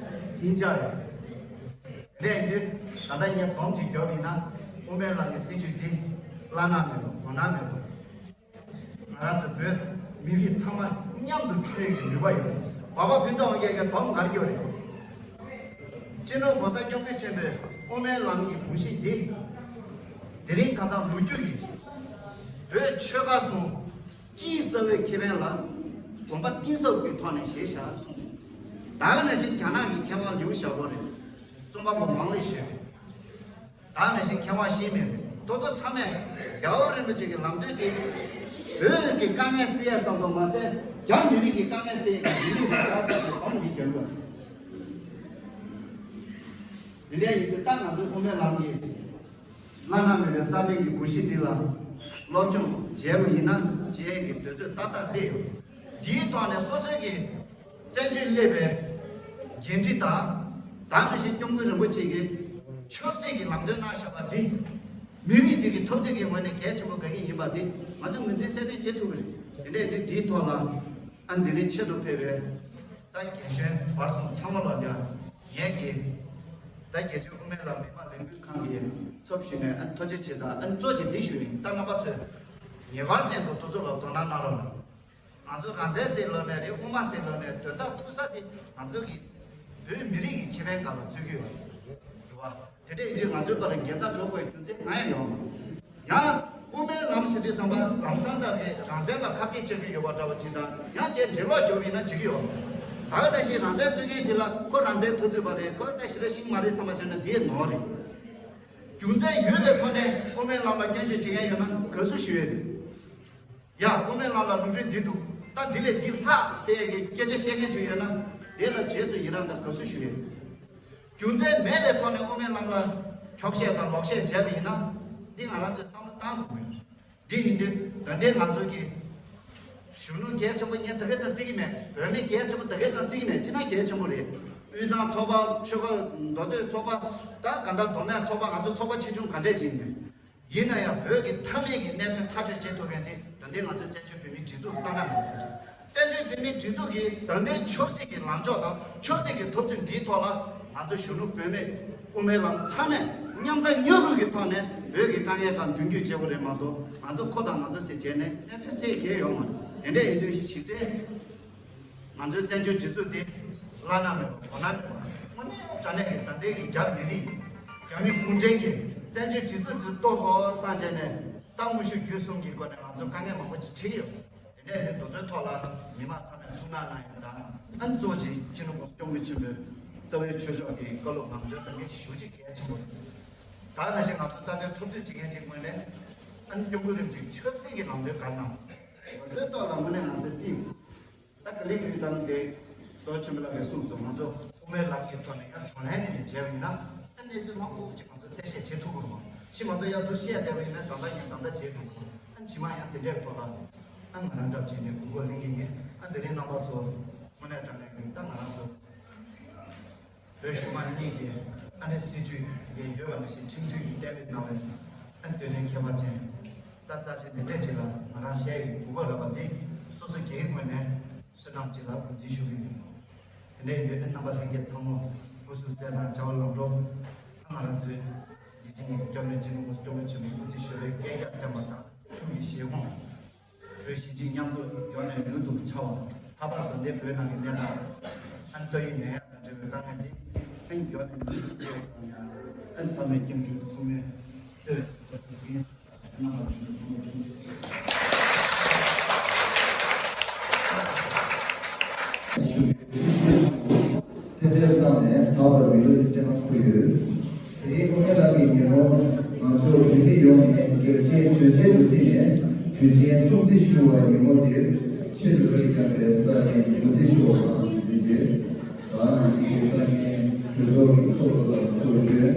ཡིན་ཆགས་ཡོད། དེ་འདྲ་ཡིན་དུས་ད་ལྟ་ངས་སྡོམ་གཅིག་རྒྱབ་ཡིན་ན་དབུ་མའི་ལམ་གྱི་སྲིད་བྱུས་འདི་བླ་ན་མེད་པ་དགོས་ན་མེད་པ། ང་རང་ཚོ་བོད་མི་རིགས་ཚང་མ་མཉམ་དུ་འཁྲིད་ཀྱི་ནུས་པ་ཡོད། འབའ་པ་ཕུན་ཚོགས་དབང་རྒྱལ་གྱིས་སྡོམ་ག་རེ་རྒྱབ་རེད། སྤྱི་ནོར་༸གོང་ས་༸སྐྱབས་མགོན་ཆེན་པོས་དབུ་མའི་ལམ་གྱི་དགོངས་གཞི་འདི་དེ་རིང་ཁ་སང་ལོ་རྒྱུས་ཀྱི་བོད་ཆོལ་ཁ་གསུམ་སྤྱིའི་རྩ་བའི་ཁེ་ཕན་ལ་དགོངས་པ་གཏིང་ཟབ་ཀྱི་ཐོག་ནས་བཞེས་བཞག་གསུངས། ད་ག་ནང་བཞིན་རྒྱ་ནག་གི་མཁས་དབང་ལིའུ་ཞའོ་པོ་རེད། རྩོམ་པ་པོ་ཝང་ལི་ཞོན། ད་ནང་བཞིན་མཁས་དབང་ཤེས་མེད་དེ་ཚོ་ཚང་མས་རྒྱལ་བ་རིན་པོ་ཆེ་གི་ལམ་སྟོན་དེ་བོད་ཀྱི་དཀའ་ངལ་སེལ་ཡ་ཙམ་དུ་མ་ཟད། རྒྱ་མི་རིགས་ཀྱི་དཀའ་ངལ་སེལ་ཡ་གི་མི་རིགས་རེད་ཤག་ཟེར་ཞིག་གོང་གི་རྒྱལ་ལོ། དེ་འདྲ་ཡིན་དུས་ད་ང་ཚོ་དབུ་མའི་ལམ་གྱི་བླ་ན་མེད་པའི་རྩ་ཆེན་གྱི་དགོངས་གཞི་འདི་ལ་སློབ་སྦྱོང་བྱས་པ་ཡིན་ན་བྱེད་ཡས་ཀྱི་དུས་ཚོད་ཏག་ཏག་སླེབས་ཡོད། འདིའི་ཐོག་ནས་སོ་སོའི་གི་བཙན་བྱོལ་སླེབས་པའི་འགན་འཁྲི་དང་། ད་ག་ནང་བཞིན་སྐྱབས་མགོན་རིན་པོ་ཆེ་གིས་ཆབ་སྲིད་ཀྱི་ལམ་སྟོན་གནང་བཞག་པ་འདི་མི་རིགས་གཅིག་གི་འཐབ་རྩོད་ཀྱི་ངོས་ནས་གལ་ཆེན་པོ་ག་གི་ཡིན་པ་འདི་ང་ཚོས་ངོས་འཛིན་གསལ་སྟོན་བྱེད་ཐུབ་ཀྱི་རེད། དེ་འདྲ་ཡིན་དུས་འདིའི་ཐོག་ལ་ཨ་འདི་རིང་ཆེད་དུ་ཕེབས་པའི་ད་རྒན་གཞོན་བར་གསུམ་ཚང་མ་ལ་ཡང་ངས་ཀྱིས་ད་རྒྱལ་སྤྱིའི་དབུ་མའི་ལམ་མི་མང་ལས་འགུལ་ཁང་གི་ཚབ་ཞུས་ནས་ཨ་ཐུགས་རྗེ་ཆེ་དང་། ཨ་གཙོ་ཆེ་འདི་ཞུ་ཡིན། ད་རྣམ་པ་ཚོས་ངེས་པར་ཅན་དུ་དེ་ཚོ་ལ་དོ་སྣང་གནང་རོགས་གནང་། ང་ཚོ་རང་བཙན་ཟེར་ལབ་ནས་རེད། དབུ་མ་ཟེར་ལབ་ནས་དོན་དག་ཐུག་ས་དེ་ང་ཚོ་གི་བོད་མི་རིགས་ཀྱི་ཁེ་ཕན་སྒང་ལ་འཛུལ་གྱི་ཡོད་རེད་བ། དེ་འདྲ་ཡིན་དུས་ང་ཚོའི་བར་འགལ་ཟླ་འགྲོ་དགོས་རྒྱུ་མཚན་གང་ཡང་ཡོད་མ་རེད། ཡང་དབུ་མའི་ལམ་ཟེར་དུས་ཙམ་པ་ལམ་སང་ད་གི་རང་བཙན་ལ་ཁ་གཏད་གཅོག་གི་ཡོད་པ་འདྲ་བ་ཅིག་དང་། ཡང་དེ་འབྲེལ་བ་རྒྱོབ་ཡིན་ན་འགྲིག་གི་ཡོད་མ་རེད། ད་ག་ནང་བཞིན་རང་བཙན་རྩོད་མཁན་ཅིག་ལ་ཁོ་རང་བཙན་འཐབ་རྩོད་པ་རེད། ཁོ་ད་ཞེ་དྲག་ཤེས་ཀྱི་མ་རེད་བསམ་པ་བྱས་ན་དེ་ནོར་རེད། རྒྱུ་མཚན་ཡོད་པའི་ཐོག་ནས་དབུ་མའི་ལམ་ལ་སྐྱོན་བརྗོད་བྱེད་མཁན་ཡོད་ན་དགའ་བསུ་ཞུ་ཡས་རེད། ཡ། དབུ་མའི་ལམ་ལ་ལུང་འདྲེན་འདི་འདུག་ད་འདི་ལས་འདི་ལྷག་ཟེར་ཡ་གི་སྐད་ཆ་བཤད་མཁན་ཅིག་ཡོད་ན་དེ་ལ་རྗེས་སུ་ཡི་རང་དང་དགའ་བསུ་ཞུ་ཡས། རྒྱུ་མཚན་མེད་པའི་ཐོག་ནས་དབུ་མའི་ལམ་ལ་འཁྱོག་བཤད་དང་ལོག་བཤད་བྱས་པ་ཡིན་ན་འདི་ང་རང་ཚོས་བསམ་བློ་བཏང་དགོས་ཀྱི་རེད། འདི་ཡིན་དུས་ད་ལྟའི་ང་ཚོ་གི་གཞོན་ནུ་གལ་ཆེན་པོ་ངས་ད་ག་ཙམ་བརྩི་གི་མེད། བུད་མེད་གལ་ཆེན་པོ་ད་ག་ཙམ་བརྩི་གི་མེད། ཅི་ན་གལ་ཆེན་པོ་རེད། དབུས་གཙང་ཚོགས་པ། ཆོལ་ཁ་མདོ་སྟོད་ཚོགས་པ། ད་ག་ད་མདོ་སྨད་ཚོགས་པ། ང་ཚོ་ཚོགས་པ་ཆེ་ཆུང་ག་འདྲས་ཅིག་ཡིན་ནའི། ཡིན་ན་ཡང་བོད་ཀྱི་མཐའ་མའི་གི་གནད་དོན་ཐག་གཅོད་བྱེད་ཐུབ་མཁན་དེ་ད་ལྟའི་ང་ཚོའི་བཙན་བྱོལ་བོད་མིའི་སྒྲིག་འཛུགས་ལྟར་ན་མེད་པ་རེད། བཙན་བྱོལ་བོད་མིའི་སྒྲིག་འཛུགས་ཀྱི་ད་ལྟའི་ཆབ་སྲིད་ཀྱི་ལངས་ཕྱོགས་དང་ཆབ་སྲིད་ཀྱི་འཐབ་རྩོད་འདིའི་ཐོག་ལ་ང་ཚོ་གཞོན་ནུ་བུད་མེད་དབུ་མའི་ལམ་ཚང་མས་མཉམ་ཟ་མཉམ་རུབ་ཀྱི་ཐོག་ནས་བོད་ཀྱི་དཀའ་ངལ་སྒང་མདུན་སྐྱོད་བྱེད་དགོས་རེད་མ་གཏོགས། ང་ཚོ་ཁོ་དང་ང་ཚོ་ཟེར་བྱས་ནས་གནད་དོན་སེལ་གྱི་ཡོད་མ་རེད། དེ་འདྲ་ཡིན་དུས་གཞི་རྩའི་ང་ཚོའི་བཙན་བྱོལ་སྒྲིག་འཛུགས་འདི་བླ་ན་མེད་པ་གོ་ན་མེད་པ། དངོས་གནས་དྲང་གནས་ཀྱི་ད་ལྟའི་གི་རྒྱ་མི་རིགས། རྒྱ་མི་གུང་ཁྲན་གྱིས་བཙན་བྱོལ་སྒྲིག་འཛུགས་འདི་གཏོར་དགོས་བསམ་བྱས་ནས་ད་དངོས་ཤུགས་བརྒྱུད་གསུམ་གྱི་སྒོ་ནས་ང་ཚོ་དཀའ་ངལ་མང་པོ་ཅིག་འཕྲད་ཀྱི་ཡོད། དེ་འདྲ་ཡིན་དུས་དེ་ཚོའི་ཐོག་ལ་མི་མང་ཚང་མས་ཐུགས་སྣང་གནང་ཡོད། ད་ཨ་གཙོ་ཆེ་སྤྱི་ནོར་༸གོང་ས་༸སྐྱབས་མགོན་ཆེན་པོའི་རྩ་བའི་ཆོས་ཕྱོགས་ཀྱི་བཀའ་སློབ་ལམ་སྟོན་གནང་མཁན་ཞེ་པོ་ཅིག་གལ་ཆེན་པོ་རེད། ད་ནང་བཞིན་ང་ཚོ་རྩ་དོན་འཐབ་རྩོད་བྱེད་མཁན་ཅིག་ངོས་ནས་ཨ་ནི་༸སྐྱབས་མགོན་རིན་པོ་ཆེས་ཆབ་སྲིད་ཀྱི་ལམ་སྟོན་ག་རེ་གནང་། ང་ཚོའི་ཐོག་ལ་དངོས་གནས་ང་ཚོས་ཏིས། ད་ག་ལེ་ག་ལེ་བཏང་སྟེ། རྡོ་ཆེན་པོ་ལགས་ཀྱིས་གསུངས་སོང་། ང་ཚོ་དབུ་མའི་ལམ་གྱི་ཐོག་ནས་ཡང་བགྲོ་གླེང་དེ་འདྲ་བྱས་པ་ཡིན་ན་ཨ་གནས་ཚུལ་མང་པོ་ཅིག་ང་ཚོ་གསལ་བཤད་བྱེད་ཐུབ་ཀྱི་རེད་མ། ཕྱི་མ་གཏོགས་ཡར་འདུག་བཤད་བསྡད་པ་ཡིན་ན་ད་ལྟ་ཡིན་ད་ལྟ་བྱེད་འགྲོ་གི་རེད། ཨ་ཕྱི་མ་ཡང་དེ་འདྲའི་ཐོག་ལ་ཨ་ང་རང་འདྲ་བྱས་ནས་གོ་སྐབས་ལེན་གྱི་ཡིན། ཨ་དེ་རིང་རྣམ་པ་ཚོ་དངོས་གནས་དྲང་གནས་ཀྱི་ད་ང་རང་ཚོ་བོད་གཞུང་མང་གཉིས་ཀྱི་ཨ་ནེ་སྲིད་བྱུས་ལས་ཡོད་པ་ནང་བཞིན་ཁྲིམས་མཐུན་གྱི་གཏན་འབེབས་གནང་བའི་ཨ་དོན་ཚན་ཁྱད་པར་ཅན་ད་རྩ་ཆེན་དེ་འདྲས་ཅིག་ལ་ང་རང་ཞལ་ཡི་གུ་གོ་ར་བ་འདི་སོ་སོ་སྒེར་ངོས་ནས་བསོད་ནམས་ཅིག་ལ་གུས་བརྩི་ཞུ་གི་ཡོད། དེ་འདྲས་ཡིན་དུས་ཨ་རྣམ་པ་ལྷན་རྒྱས་ཚང་མ་སྐུ་གཟུགས་གསལ་ཐང་བྱ་བ་ལམ་འགྲོ། ཨ་ང་རང་ཚོའི་ཡིད་ཆེས་ཉིད་ཀྱི་སྐྱབས་གནས་སྤྱི་ནོར་༸གོང་ས་༸སྐྱབས་མགོན་ཆེན་པོ་སྐུ་ཚེ་ཞབས་པད་བསྐལ་བརྒྱར་བརྟན་པ་དང་ཐུགས་ཀྱི་བཞེད་དགོངས། བོད་གཞིས་བྱེས་མཉམ་འཛོམས་མགྱོགས་ནས་མྱུར་དུ་འཆར་བ། ལྷག་པར་ད་ལྟའི་བོད་ནང་གི་གནས་སྟངས་ཨན་ཏོག་དབྱིབས་ནད་ཡམས་དང་འབྲེལ་བའི་དཀའ་ངལ་འདི་ཨན་མགྱོགས་ནས་མྱུར་དུ་སེལ་བ་དང་ཡང་ཨན་ཚང་མས་སྐྱབས་འཇུག་ཐུགས་སྨོན་བརྩེ་བའི་གཟིགས་པ་གཟིགས་རྟེན་གནང་བ་ཞུ་རྒྱུ་ཐུགས་སྨོན་ཞུ། ཐེ་ཐེ་བཏང་ནས་ད་བར་མི་ལོ་ཉི་ཤུ་ལྷག་འཁོར་ཡོད། དེ་རིང་དབུ་མའི་ལམ་གྱི་ཉིན་མོ་ང་ཚོ་བོད་མི་ཡོངས་ནས་རྒྱལ་གཅེས་དོན་གཅེས་སུ་བརྩིས་ནས་དུས་ཆེན་སྲུང་བརྩི་ཞུ་བའི་ཉིན་མོ་འདིར་ཆེད་དུ་བོད་ཀྱི་བསྐྱངས་པའི་ས་ཡ་གུས་བརྩི་ཞུ་བ་དང་། དེ་རྗེས་ད་ནང་བཞིན་གྱི་ས་གནས་གྲོས་ཚོགས་ཀྱི་ཚོགས་གཙོ་དང་ཚོགས་གཞོན།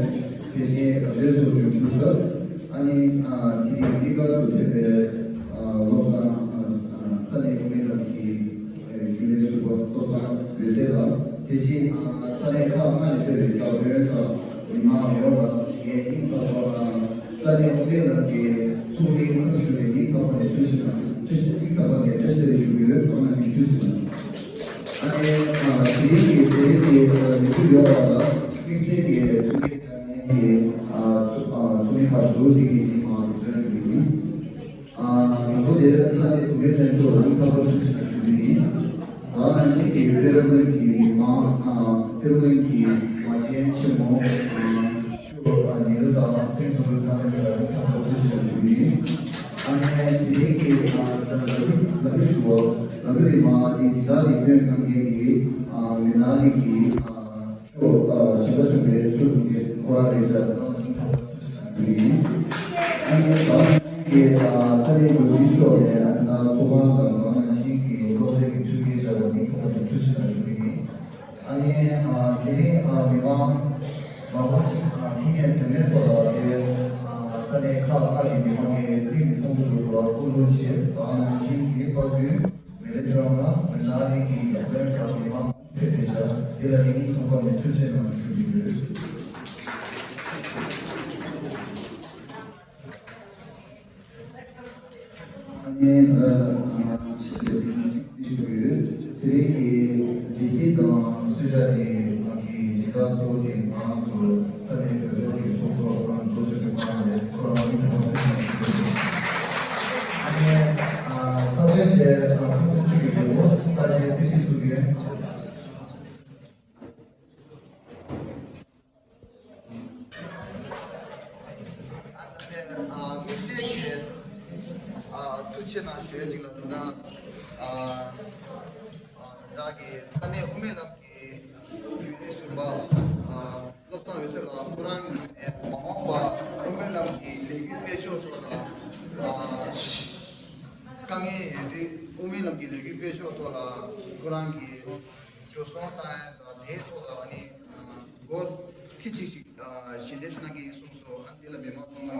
དེ་བཞིན་རབ་གནས་ཚོགས་གཞོན་སྐུ་ཚབ། ཨ་ནི་ཨ་དེ་རིང་འདི་གར་དུ་ཕེབས་པའི་ཨ་བློ་བཟང་ཨ་ས་གནས་དབུ་མའི་ལམ་གྱི་རྒྱུན་ལས་ཟུར་པ་བློ་བཟང་འོད་ཟེར་ལགས། དེ་བཞིན་ཨ་ས་གནས་ཁག་ལྔ་ནས་ཕེབས་པའི་བརྒྱུད་འཕྲིན་དང་མི་མང་ཡོངས་ལ་ངས་སྙིང་ཐག་པ་དང་ས་གནས་དབུ་མའི་ལམ་གྱི་ཚོགས་མིའི་མཚམས་ཞུགས་ནས་སྙིང་ཐག་པ་ནས་བཀྲ་ཤིས་དང་བཀྲ་ཤིས་སྙིང་ཐག་པ་ནས་བཀྲ་ཤིས་བདེ་ལེགས་ཞུ་རྒྱུ་ཡོད། ཐོག་མ་ཞིག་བཀྲ་ཤིས་དང་། ཨ་ནི་ཨ་དེ་རིང་གི་དེ་རིང་གི་ཨ་ལས་འགུལ་ཡོད་པ་དང་དམིགས་བསལ་གྱི་ཐུགས་འགན་བཞེས་མཁན་གྱི་ཨ་ཚོགས་ཨ་ཚོགས་མི་ཁག་ཅིག་ལོ་གཅིག་གི་རྗེས་མ་འཛོམས་ཞུ་རྒྱུ་ཡིན། ཨ་ང་ཚོ་དེ་ས་གནས་བུད་མེད་ལྷན་ཚོགས་ལ་སྙིང་ཐག་པ་ནས་ཐུགས་རྗེ་ཆེ་ཞུ་རྒྱུ་ཡིན། ད་ནང་བཞིན་གྱི་བོད་རང་བཙན་གྱི་མི་མང་ཨ་བོད་རང་བཙན་གྱི་མ་བྱན་ཆེན་མོ་ཨ་ཞུ་བ་ཉེ་རུ་དང་སེམས་ཐུགས་རུ་གནང་མཁན་ལ་སྙིང་ཐག་པ་ཐུགས་རྗེ་ཆེ་ཞུ་རྒྱུ་ཡིན། ཨ་ནི་དེ་རིང་གི་ཨ་ལ་ལ་ལ་ཞུ་བ་ལ་ལུ་རི་མ་དེ་ཇི་ལྟར་ལས་སྣོན་གནང་མཁན་གྱི་ཨ་མི་ནག་རིགས་ཀྱི་ཨ་ཞུ་བ་ཨ་བྱམས་པ་ཆེན་པོའི་ཚུལ་དུ་ངས་ཁོ་རང་རེད་ཤག་ཁོ་རང་ལ་སྙིང་ཐག་པ་ཐུགས་རྗེ་ ཨ་ནི་ད་ང་གི་ས་གནས་འགོ་ཁྲིད་མཆོག་ནས་ཨ་ནི་ད་ཚོགས་ཁང་དང་ང་ནང་བཞིན་གྱི་སློབ་གྲྭའི་གི་མཐུན་རྐྱེན་བྱ་བ་འདི་ཁོང་ལ་ཐུགས་རྗེ་ཆེ་གནང་ཞུ་གི་ཡིན། ཨ་ནི་དེ་རིང་མི་མང་མང་པོ་ཞིག་ཕེབས་མཁན་དེ་མེད་པ་ལ་དེ་ས་གནས་ཁག་ཁག་གི་མི་མང་གི་ཁྲིམས་ཀྱི་ཚོགས་འདུ་འགོ་ཚུགས་ཆེད་ང་ནང་བཞིན་གྱི་པར་སྐྲུན་མི་ལས་ཁྲོམ་ལ་མི་སྣ་རིགས་ཀྱི་ཡར་ཐོན་བྱ་བ་མི་མང་ཕེབས་པའི་ཆ་དེ་ལ་དེ་ཉིད་ཚོགས་པ་ནས་ཐུགས་རྗེ་ཆེ་གནང་ཞུ་གི་ཡོད། ཨ་ནི་ཆེད་དུ་དེ་རིང་གི་སྒྲིག་གཞི་དང་སུ་ཇཱ་དེ་ང་གི་སྦྱིན་བདག་གཙོ་བོ་དེ་ང་ཚོ་ས་གནས་བོད་ཕྲུག་གི་ཚོགས་གཙོ་ཨ་ནི་ལོ་ཆུ་ཚོད་གང་རེད་ཁོ་རང་མི་ཐོག་ཐུགས་སྣང་ཞུ་རྒྱུ་རེད། ཨ་ནི་ད་དོན་དེ་ཁམས་ཚན་བཅུ་གི་ལས་འགོ་ལྟ་ཞིབ་རྩིས་ཞིབ་ཚུགས་ཀྱི། དམིགས་བསལ་གྱི་ཐུགས་རྗེ་ཆེ་གནང་ཞུ་ཡས་ཅིག་ལ་འདུག་ན། བདག་གི་ས་གནས་དབུ་མའི་ལམ་གྱི་རྒྱུན་ལས་ཟུར་པ་བློ་བཟང་འོད་ཟེར་ལགས་ཁོ་རང་ངོས་ནས་མ་འོངས་པ་དབུ་མའི་ལམ་གྱི་ལས་འགུལ་སྤེལ་ཕྱོགས་ཐོག་ལ་དཀའ་ངལ་ཡོད་དུས་དབུ་མའི་ལམ་གྱི་ལས་འགུལ་སྤེལ་ཕྱོགས་ཐོག་ལ་ཁོ་རང་གི་འགྲོ་སོང་བཏང་ཡ་དང་དེའི་ཐོག་ལ་ཨ་ནི་འགོ་ཁྲིད་ཅིག་ཞིག་ཞལ་འདེབས་གནང་གི་ཡིན་གསུངས་སོང་། ཨ་ནི་དེ་ལ་མི་མང་ཚང་